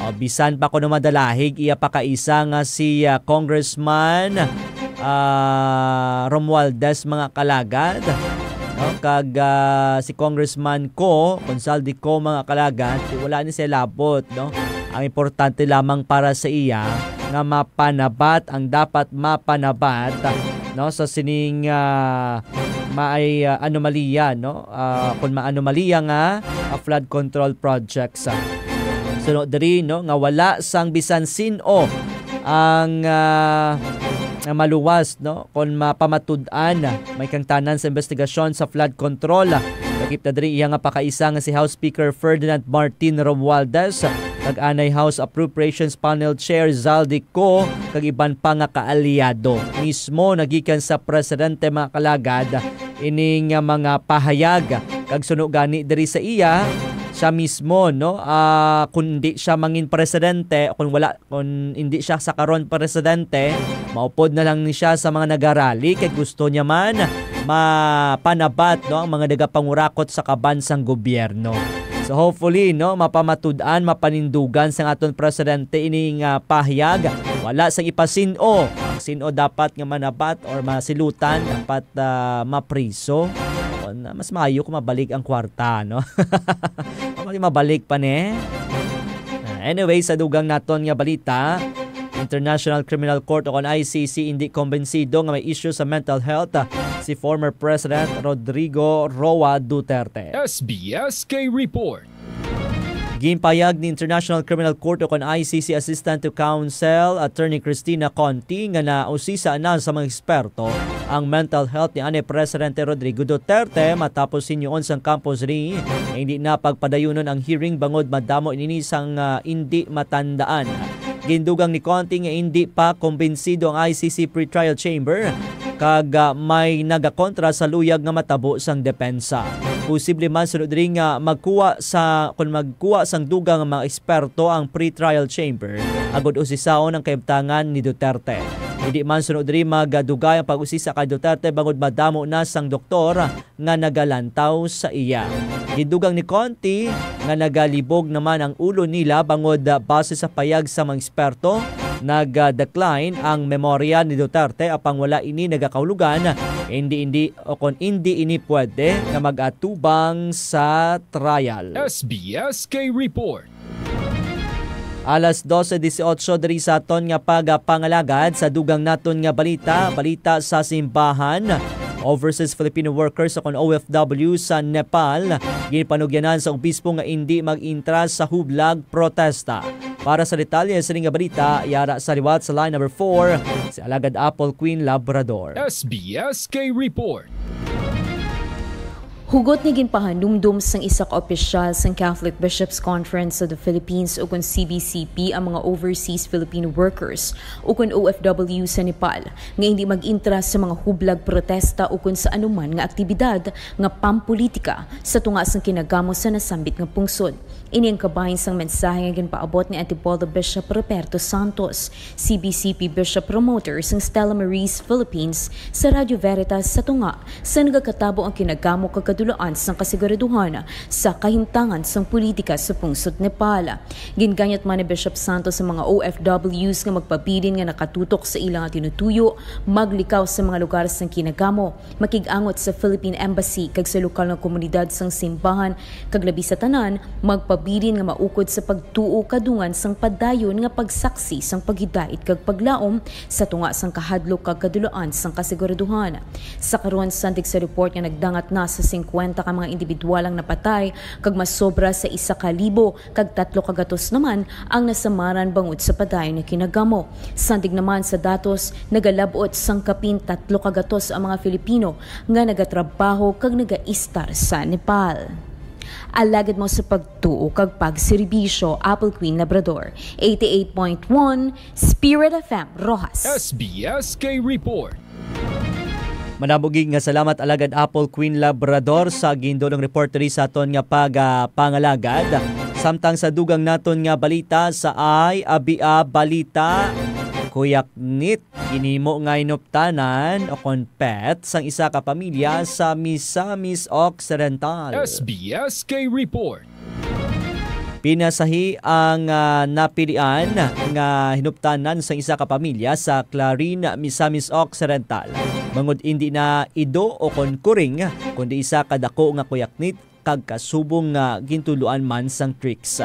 Oh, bisan pa kuno madalahig iya pakaisa nga si, ah, Congressman, ah, Romualdez, mga kalagad, no? Kag, ah, si Congressman Co, Consaldi Co, mga kalagad, ti wala ni siya labot, no? Ang importante lamang para sa iya nga mapanabat ang dapat mapanabat, no, sa sining, ah, maay, ah, anomalya, no? Ah, kung maanomalya nga, ah, flood control projects, ah. Suno diri, no, nga wala sang bisan sin-o ang, ah, nga maluwas, no, kon mapamatud-an may kangtanan sa investigasyon sa flood control. Lakip na diri iya nga pakaisa nga si House Speaker Ferdinand Martin Romualdez, kag anay House Appropriations Panel Chair Zaldy Co, kag iban pa nga kaalyado. Mismo nagikan sa presidente, mga kalagad, ini nga mga pahayag, kag suno gani diri sa iya, siya mismo, no, ah, kung di siya mangin presidente, kung wala, kung hindi siya sa karon presidente, maupod na lang ni siya sa mga nagarali kay gusto niya man mapanabat, no, ang mga nagapangurakot sa kaban sang gobyerno. So hopefully, no, mapamatud-an, mapanindugan sang aton presidente ini nga pahayag. Wala sang ipasin-o. Ang sin-o dapat nga manabat or masilutan, dapat, ah, mapriso. O, na, mas maayo kung mabalik ang kwarta, no? Mabalik pa ni. Ah, anyway, sa dugang naton nga balita, International Criminal Court o kon I C C indi kumbensido nga may isyu sa mental health, ah, si former President Rodrigo Roa Duterte. S B S K Report. Ginpayag ni International Criminal Court o kon I C C Assistant to Counsel Attorney Christina Conti nga nausisa na sa mga eksperto ang mental health ni anay Presidente Rodrigo Duterte matapos hinyoon sang kampo diri nga hindi na pagpadayunon ang hearing bangod madamo ini sang, ah, indi matandaan. Gindugang ni Conti nga indi pa kumbinsido ang I C C pretrial chamber kag, ah, may nagakontra sa luyag nga matabo sang depensa. Posible man sunod diri nga magkuha sa, kung magkuha sang dugang nga mga eksperto ang pretrial chamber agud usisaon ang kahimtangan ni Duterte. Hindi man sunod diri magadugay ang pag-usisa kay Duterte bangod madamo na sang doktor nga nagalantaw sa iya. Gindugang ni Conti nga nagalibog naman ang ulo nila bangod, ah, base sa payag sa mga eksperto, nag-decline ang memorya ni Duterte apang wala ini nagakahulugan, hindi, hindi, o kon hindi ini pwede nga mag-atubang sa trial. S B S K Report. Alas dose dieciocho diri sa aton nga pagapangalagad. Sa dugang naton nga balita, balita sa simbahan, overseas Filipino workers o kon O F W sa Nepal, ginpanugyanan sa obispo nga indi mag-intra sa hublag protesta. Para sa detalye sa nga balita, yara sa liwat sa line number four, si Alagad Apple Queen Labrador. S B S K Report. Hugot nga ginpahanumdom sang isa ka opisyal sang Catholic Bishops' Conference of the Philippines, ukon C B C P, ang mga overseas Filipino workers, ukon O F W, sa Nepal nga hindi mag-intra sa mga hublag protesta ukon sa anuman nga aktibidad nga pampolitika sa tunga sang kinagamo sa nasambit nga pungsod. Ini ang kabahin sang mensahe nga ginpaabot ni Antipolo Bishop Roberto Santos, C B C P Bishop Promoter sang Stella Maris Philippines, sa Radyo Veritas sa tunga sa nagakatabo ang kinagamo kag kadulaan sang kasiguraduhan sa kahimtangan sang politika sa pungsod Nepal. Ginganyat man ni Bishop Santos sa mga O F Ws nga magpabilin nga nakatutok sa ilang tinutuyo, maglikaw sa mga lugar sang kinagamo, makig-angot sa Philippine Embassy kag sa lokal nga komunidad sang simbahan, kag labi sa tanan, magpabilin nga maukod sa pagtuo kadungan sang padayon nga pagsaksi sang paghidait kag paglaom sa tunga sang kahadlok kag kadulaan sang kasiguraduhan. Sa karon, sandig sa report nga nagdangat na sa singkwenta ka mga individual ang napatay, kag mas sobra sa isa ka libo kag tatlo ka gatos naman ang nasamaran bangod sa padayon nga kinagamo. Sandig naman sa datos, nagalab-ot sang kapin tatlo ka gatos ang mga Filipino nga nagatrabaho kag nagaistar sa Nepal. Alagad mo sa pagtuo kag pagserbisyo, Apple Queen Labrador, eighty-eight point one Spirit F M Roxas. S B S K Report. Manabugig nga salamat, Alagad Apple Queen Labrador, sa gindulong report diri sa aton nga pagapangalagad. Samtang sa dugang naton nga balita sa Ay Abia Balita, kuyaknit ginhimo nga hinuptanan o kon pet sang isa ka pamilya sa Misamis Occidental. S B S K Report. Pinasahi ang ah, napilian nga hinuptanan sang isa ka pamilya sa Clarin, Misamis Occidental. Bangod indi na ido o kon kuring, kundi isa ka dako nga kuyaknit kag kasubong nga gintudloan man sang tricks.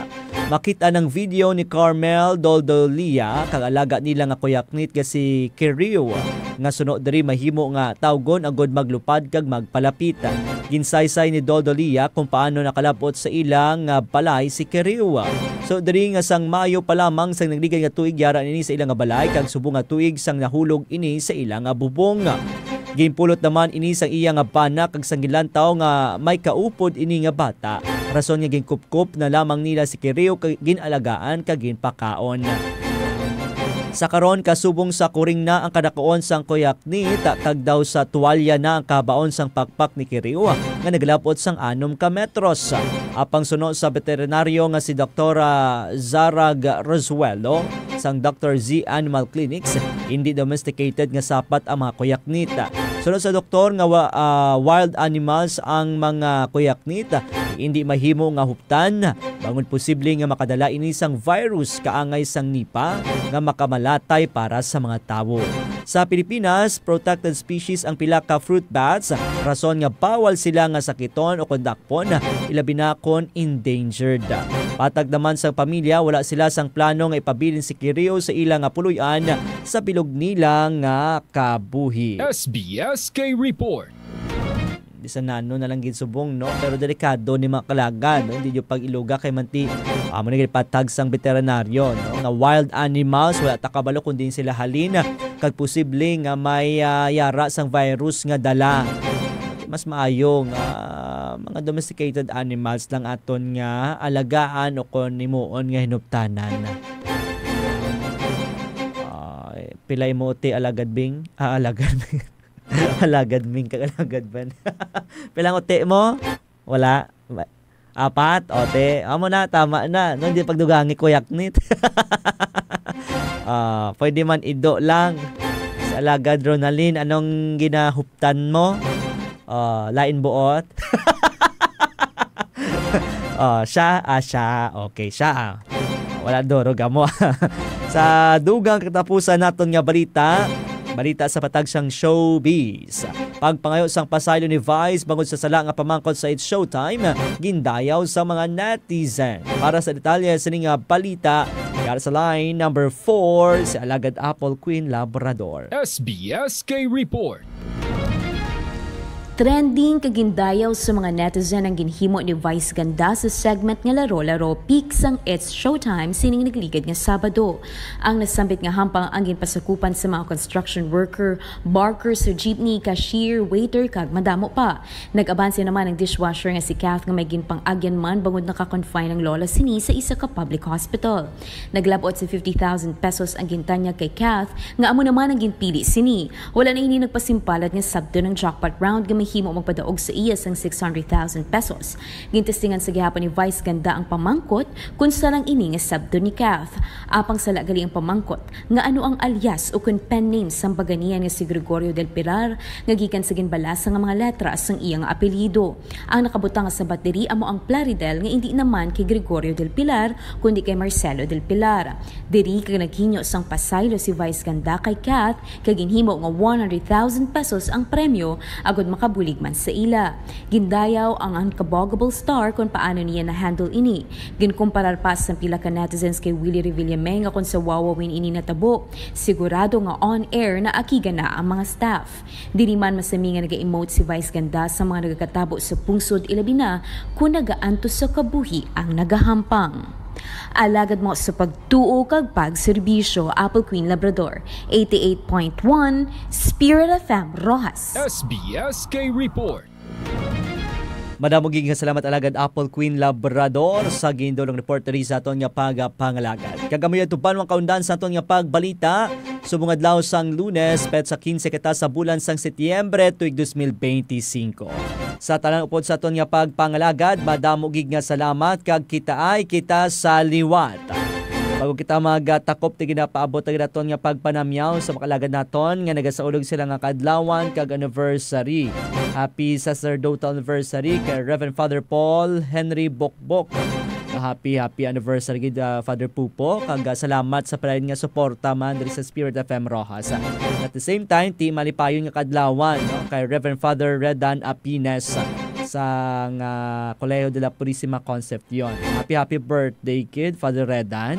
Makita ang video ni Carmel Doldolia kag alaga nila nga kuyaknit nga si Kiriw, nga suno diri mahimo nga tawgon agod maglupad kag magpalapit. Ginsaysay ni Doldolia kung paano nakalab-ot sa ila nga balay si Kiriw. So diri nga sang Mayo pa lamang sang nagligad nga tuig, yara ini sa ila nga balay kag subong nga tuig sang nahulog ini sa ila nga bubong. Ginpulot naman ini sang iya nga bana kag sang gilantaw nga may kaupod ini nga bata, rason nga ginkupkop na lamang nila si Kiriw kag ginalagaan kag ginpakaon. Sa karon, kasubong sa kuring na ang kadakuon sang kuyaknit, kag daw sa tuwalya na ang kahabaon sang pakpak ni Kiriw nga naglab-ot sang anom ka metros. Apang suno sa veterinaryo nga si Doktora Zarag Rosuelo sang Doctor Z Animal Clinics, hindi domesticated nga sapat ang mga kuyaknit. Suno sa doktor nga wa- ah, wild animals ang mga kuyaknit, hindi mahimo nga huptan, bangod posible nga makadala ini sang virus kaangay sang Nipah nga makamalatay para sa mga tawo. Sa Pilipinas, protected species ang pila ka fruit bats, rason nga bawal sila nga sakiton o kon dakpon, ilabi na kon endangered. Patag naman sang pamilya, wala sila sang plano nga ipabilin si Kiriw sa ila nga puloy-an sa bilog nila nga kabuhi. S B S K Report. Bisan na ano na lang gid subong, no? Pero delikado ni mga kalagan, no? Hindi nyo pag-iluga kay manti amo ni patag sang veterinaryo, no? Nga wild animals, wala ta kabalo kung diin sila halin, kag posible nga may ah, yara sang virus nga dala. Mas maayo nga mga domesticated animals lang aton nga alagaan o kon himuon nga hinuptanan. Ay, pila imo uti, Alagad Bing? Ah, Alagad Bing. Alagad Ming kag Alagad Ban. Pilang uti mo? Wala. Ma- Apat? O, te. Amo na, tama na. No, hindi pagdugangi, kuyaknit. Ah, pwede man ido lang. Si Alagad Ronalyn, anong ginahuptan mo? Ah, lain buot? Oh, siya, ah, siya. Okay, siya, ah. Wala duro gamo. Sa dugang katapusan naton nga balita, balita sa patag sang showbiz. Pagpangayo sang pasaylo ni Vice bangod sa sala nga pamangkot sa It's Showtime, gindayaw sa mga netizen. Para sa detalye sini nga balita, yara sa line number four, si Alagad Apple Queen Labrador. S B S K Report. Trending kag gindayaw sa mga netizen ang ginhimo ni Vice Ganda sa segment nga Laro-Laro Peak sang It's Showtime sining nagligad nga Sabado. Ang nasambit nga hampang ang ginpasakupan sa mga construction worker, barker sa jeepney, cashier, waiter, kag madamo pa. Nag-abanse naman ang dishwasher nga si Kath nga may ginpang-agyan man bangod naka-confine ang lola sini sa isa ka public hospital. Naglab-ot sa fifty thousand pesos ang gintanyag kay Kath, nga amo naman ang ginpili sini. Wala na ini nagpasimpalad nga sabton ang jackpot round nga himo magpadaog sa iya sang six hundred thousand pesos. Gintestingan sa gihapon ni Vice Ganda ang pamangkot kung saan ang ini nga sabton ni Kath. Apang sala gali ang pamangkot nga ano ang alias o kun pen name sang baganian nga si Gregorio del Pilar nga gikan sa ginbalasa nga mga letra sang iya nga apelyido. Ang nakabutang nga sabat diri amo ang Plaridel nga indi naman kay Gregorio del Pilar kundi kay Marcelo del Pilar. Diri kag naghinyo sang pasaylo si Vice Ganda kay Kath kag ginhimo nga one hundred thousand pesos ang premyo agud makabulig man sa ila. Gindayaw ang Unkabuggable Star kon paano niya na-handle ini. Ginkumparar pa sang pila ka netizens kay Willie Revillame nga kon sa Wawa Win ini natabo, sigurado nga on-air naakiga na ang mga staff. Diri man masami nga naga-emote si Vice Ganda sa mga nagakatabo sa pungsod, ilabi na kon nagaantos sa kabuhi ang nagahampang. Alagad mo sa pagtuo kag pagserbisyo, Apple Queen Labrador, eighty-eight point one Spirit F M Roxas. S B S K Report. Madamo gid nga salamat, Alagad Apple Queen Labrador, sa gindulong report diri sa aton nga pagapangalagad. Kag amo yun, tuban ang kaundan sa aton nga pagbalita. Subong adlaw sang Lunes, petsa quince kita sa bulan sang Setyembre, tuig dos mil benti singko. Sa tanan upod sa aton nga pagpangalagad, madamo gid nga salamat kag kita ay kita sa liwat. Bago kita magtakop, ti ginapaabot ang aton nga pagpanamyaw sa makalagad naton nga nagasaulog sila nga kaadlawan kag anniversary. Happy sacerdotal anniversary kay Reverend Father Paul Henry Bokbok. Happy, happy anniversary gid, ah, Father Pupo, kag, ah, salamat sa padayon nga suporta man diri sa Spirit F M Roxas. At the same time, ti malipayon nga kadlawan, no, kay Reverend Father Redan Apines sa nga Colegio de la Purisima Concepcion. Happy, happy birthday, kid, Father Redan.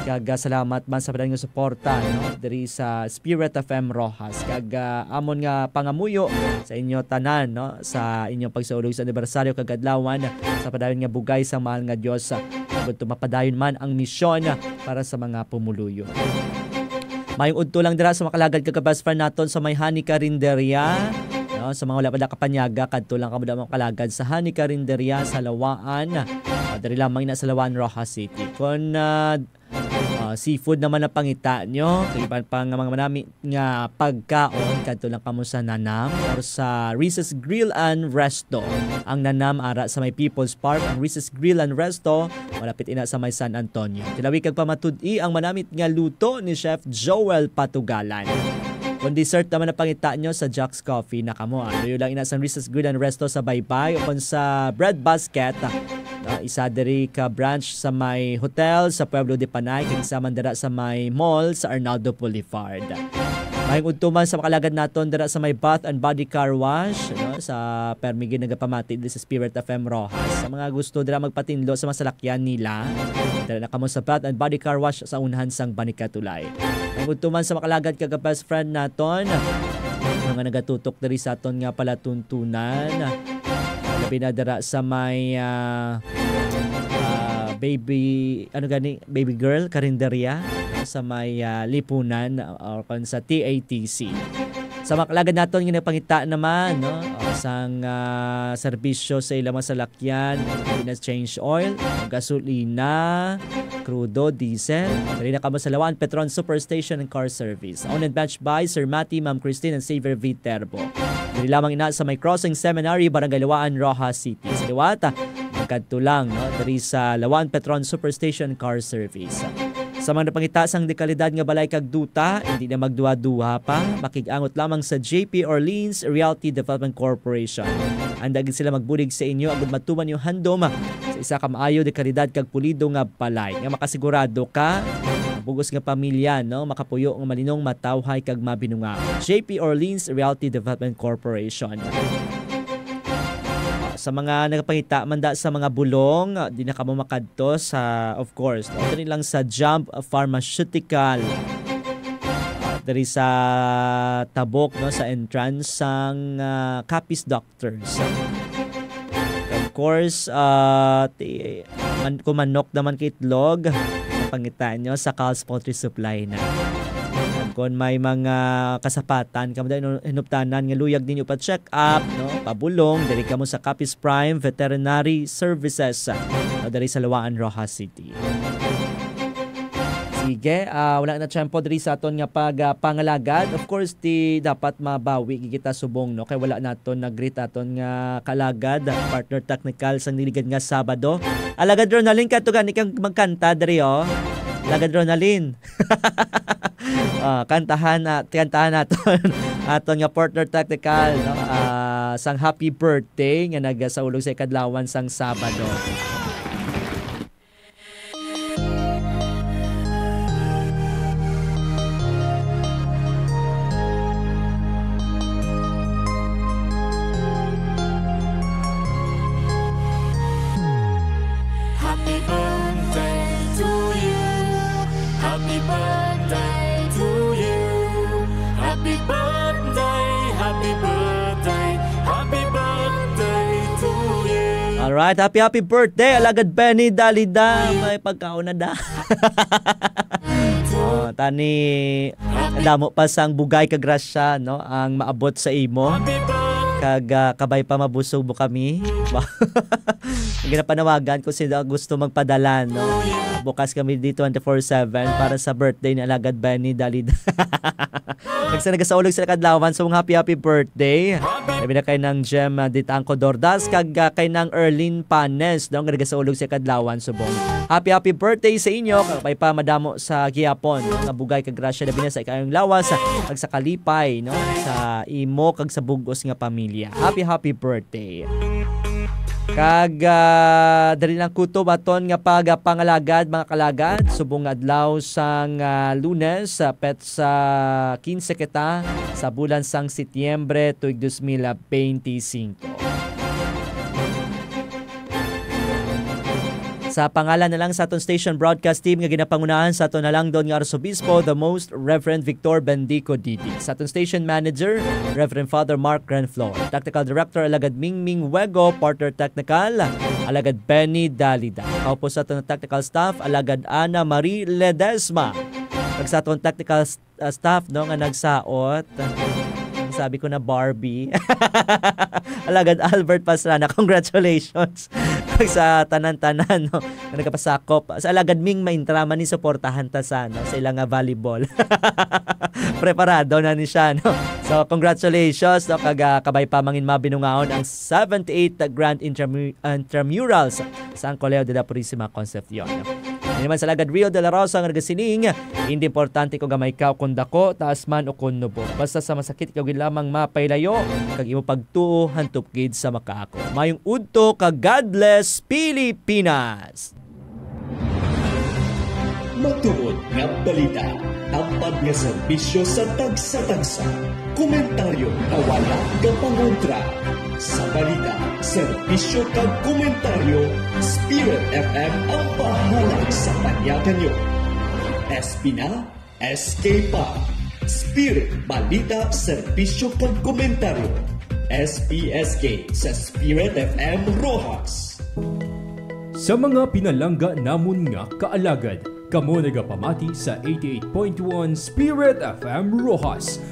Kag, ah, salamat man sa padayon nga suporta, no, diri sa Spirit F M Roxas. Kag, ah, amon nga pangamuyo sa inyo tanan, no, sa inyong pagsaulog sa anibersaryo kag adlawan sa padayon nga bugay sang mahal nga Dios, ah, agud mapadayon man ang misyon para sa mga pumuluyo. Mayong udto lang dira sa makalagad kag best friend naton sa may Honey Carinderia. No, sa mga wala pa nakapanyaga, kadto lang kamo dira makalagad sa Honey Carinderia sa Lawaan. Ah, diri lamang ina sa Lawaan, Roxas City. Kung, ah, ah, seafood naman ang pangita nyo, kag iban pa nga mga manami nga pagkaon, kadto lang kamo sa Nanam or sa Risa's Grill and Resto. Ang Nanam ara sa may People's Park, ang Risa's Grill and Resto malapit ina sa may San Antonio. Tilawi kag pamatud-i ang manamit nga luto ni Chef Joel Patugalan. Kung dessert naman ang pangita nyo, sa Jack's Coffee na kamo, ah. Luyo lang ina sang Risa's Grill and Resto sa Baybay o kung sa Bread Basket, ah, isa diri ka branch sa may hotel sa Pueblo de Panay, kag isa man dira sa may mall sa Arnaldo Boulevard. Mayong udto man sa makalagad naton dira sa may Bath and Body Car Wash, no? Sa permi gid nagapamati diri sa Spirit F M Roxas. Sa mga gusto dira magpatinlo sa mga salakyan nila, dira na kamo sa Bath and Body Car Wash sa unahan sang Banikatulay. Mayong udto man sa makalagad kag best friend naton, mga nagatutok diri sa aton nga palatuntunan. Labi na dira sa may, ah, ah, baby, ano gani, baby girl, karinderya, sa may, ah, Lipunan, or kon sa T A T C. Sa makalagad naton nga nagpangita naman, no, sang, ah, serbisyo sa ilang mga salakyan, pina-change oil, gasolina, krudo, diesel. Dali na kamo sa Lawan Petron Superstation and Car Service. Owned and managed by Sir Matty, Ma'am Christine, and Xavier Viterbo. Diri lamang ina sa may Crossing Seminary, Barangay Lawaan, Roxas City. Sa liwat, magkadto lang, no, diri sa Lawan Petron Superstation Car Service. Sa mga napangita sang dekalidad nga balay kag duta, hindi na magduha-duha pa, makig-angot lamang sa J P Orleans Realty Development Corporation. Handa gid sila magbulig sa inyo agud matuman yung handom sa isa ka maayo, dekalidad kag pulido nga balay nga makasigurado ka bug-os nga pamilya, no, makapuyo nga malinong, matawhay kag mabinunga. J P Orleans Realty Development Corporation. Sa mga nagapangita man da sa mga bulong, ah, di na kamo makadto sa, of course, no? Diri lang sa Jump Pharmaceutical. Ah, diri sa Tabok, no, sa entrance sang, ah, Capiz Doctors. Of course, ah, ti-, man-, kung manok naman kay itlog, pangita nyo sa Carl's Poultry Supply na. Kung may mga kasapatan kamo dahil hinuptanan nga luyag ninyo pa-check up, no? Pabulong, diri kamo sa Capiz Prime Veterinary Services, no? Diri sa Lawaan, Roxas City. Sa Sige, ah, wala na tiyempo diri sa aton nga pag, ah, pangalagad. Of course, di dapat mabawi gid kita subong, no? Kay wala naton nag-greet aton nga kalagad, partner technical sang niligad nga Sabado. Alagad Ronaldin, kadto gani kang magkanta diri, oh. Alagad Ronaldin. Ah, kantahan na, kantahan naton aton nga partner technical, no? Ah, sang happy birthday nga nagasaulog sa ikadlawan sang Sabado. Happy birthday to you. Happy birthday to you. Happy birthday, happy birthday, happy birthday to you. Alright, happy, happy birthday, Alagad Benny Dalida. May pagkaon na da. Oh, tani, damo pa sang bugay kag grasya, no, ang maabot sa imo. Kag, ah, kabay pa mabusog mo kami. Ginapanawagan ko sila gusto magpadala, no. Bukas kami di twenty-four seven para sa birthday ni Alagad Benny Dalida. Kag sa nagasaulog sa kadlawan, so, happy, happy birthday. Labi na kay nang Jem, ah, Ditangco Dordas, kag, ah, kay nang Erlin Panes, no, nga nagasaulog sa kadlawan, subong. Happy, happy birthday sa inyo. Kag may pa madamo sa gihapon, no, nga bugay kag grasya, labi na sa ikayong lawas, kag sa kalipay, no, sa imo kag sa bug-os nga pamilya. Happy, happy birthday. Kag, ah, dali lang kutob aton nga pagapangalagad, mga kalagad, subong nga adlaw sang, ah, Lunes, ah, petsa quince kita sa bulan sang Setyembre, tuig dos mil beinti singko. Sa pangalan na lang sa aton station broadcast team nga ginapangunahan sa aton halangdon nga Arsobispo, the Most Reverend Victor Bendico Didi. Sa aton station manager, Reverend Father Mark Renflor. Technical Director, Alagad Mingming Wego, Partner Technical, Alagad Benny Dalida. Kaupo sa aton technical staff, Alagad Ana Marie Ledesma. Kag sa aton technical s-, uh, staff, no, nga nagsaot. Sabi ko na Barbie. Alagad Albert Pastrana, congratulations. Kag sa tanan-tanan, no, nga nagapasakop. Sa Alagad Ming Maintra, man ni suportahan ta sa, no, sa ilang nga volleyball. Preparado na ni siya, no? So, congratulations, no? Kag, ah, kabay pa mangin mabinungaon ang seventy-eighth Grand Intramu-, Intramurals sa Colegio de la Purisima Concepcion. Ini man sa Alagad Rio de la Rosa nga nagasiling, "Hindi importante kung gamay ka o kung dako, taas man o kung nubo. Basta sa masakit ikaw gid lamang mapailayo, kag imo pagtuo hantop gid sa makaako." Mayong udto kag God bless Pilipinas! Matuod nga balita, tampad nga serbisyo sa tagsa-tagsa. Komentaryo nga wala gapangontra. Sa balita, serbisyo kag komentaryo, Spirit F M ang bahala sa panyakan nyo. S P na, S K pa. Spirit, balita, serbisyo kag komentaryo. S P S K sa Spirit F M Roxas. Sa mga pinalangga namon nga kaalagad, kamo nagapamati sa eighty-eight point one Spirit F M Roxas.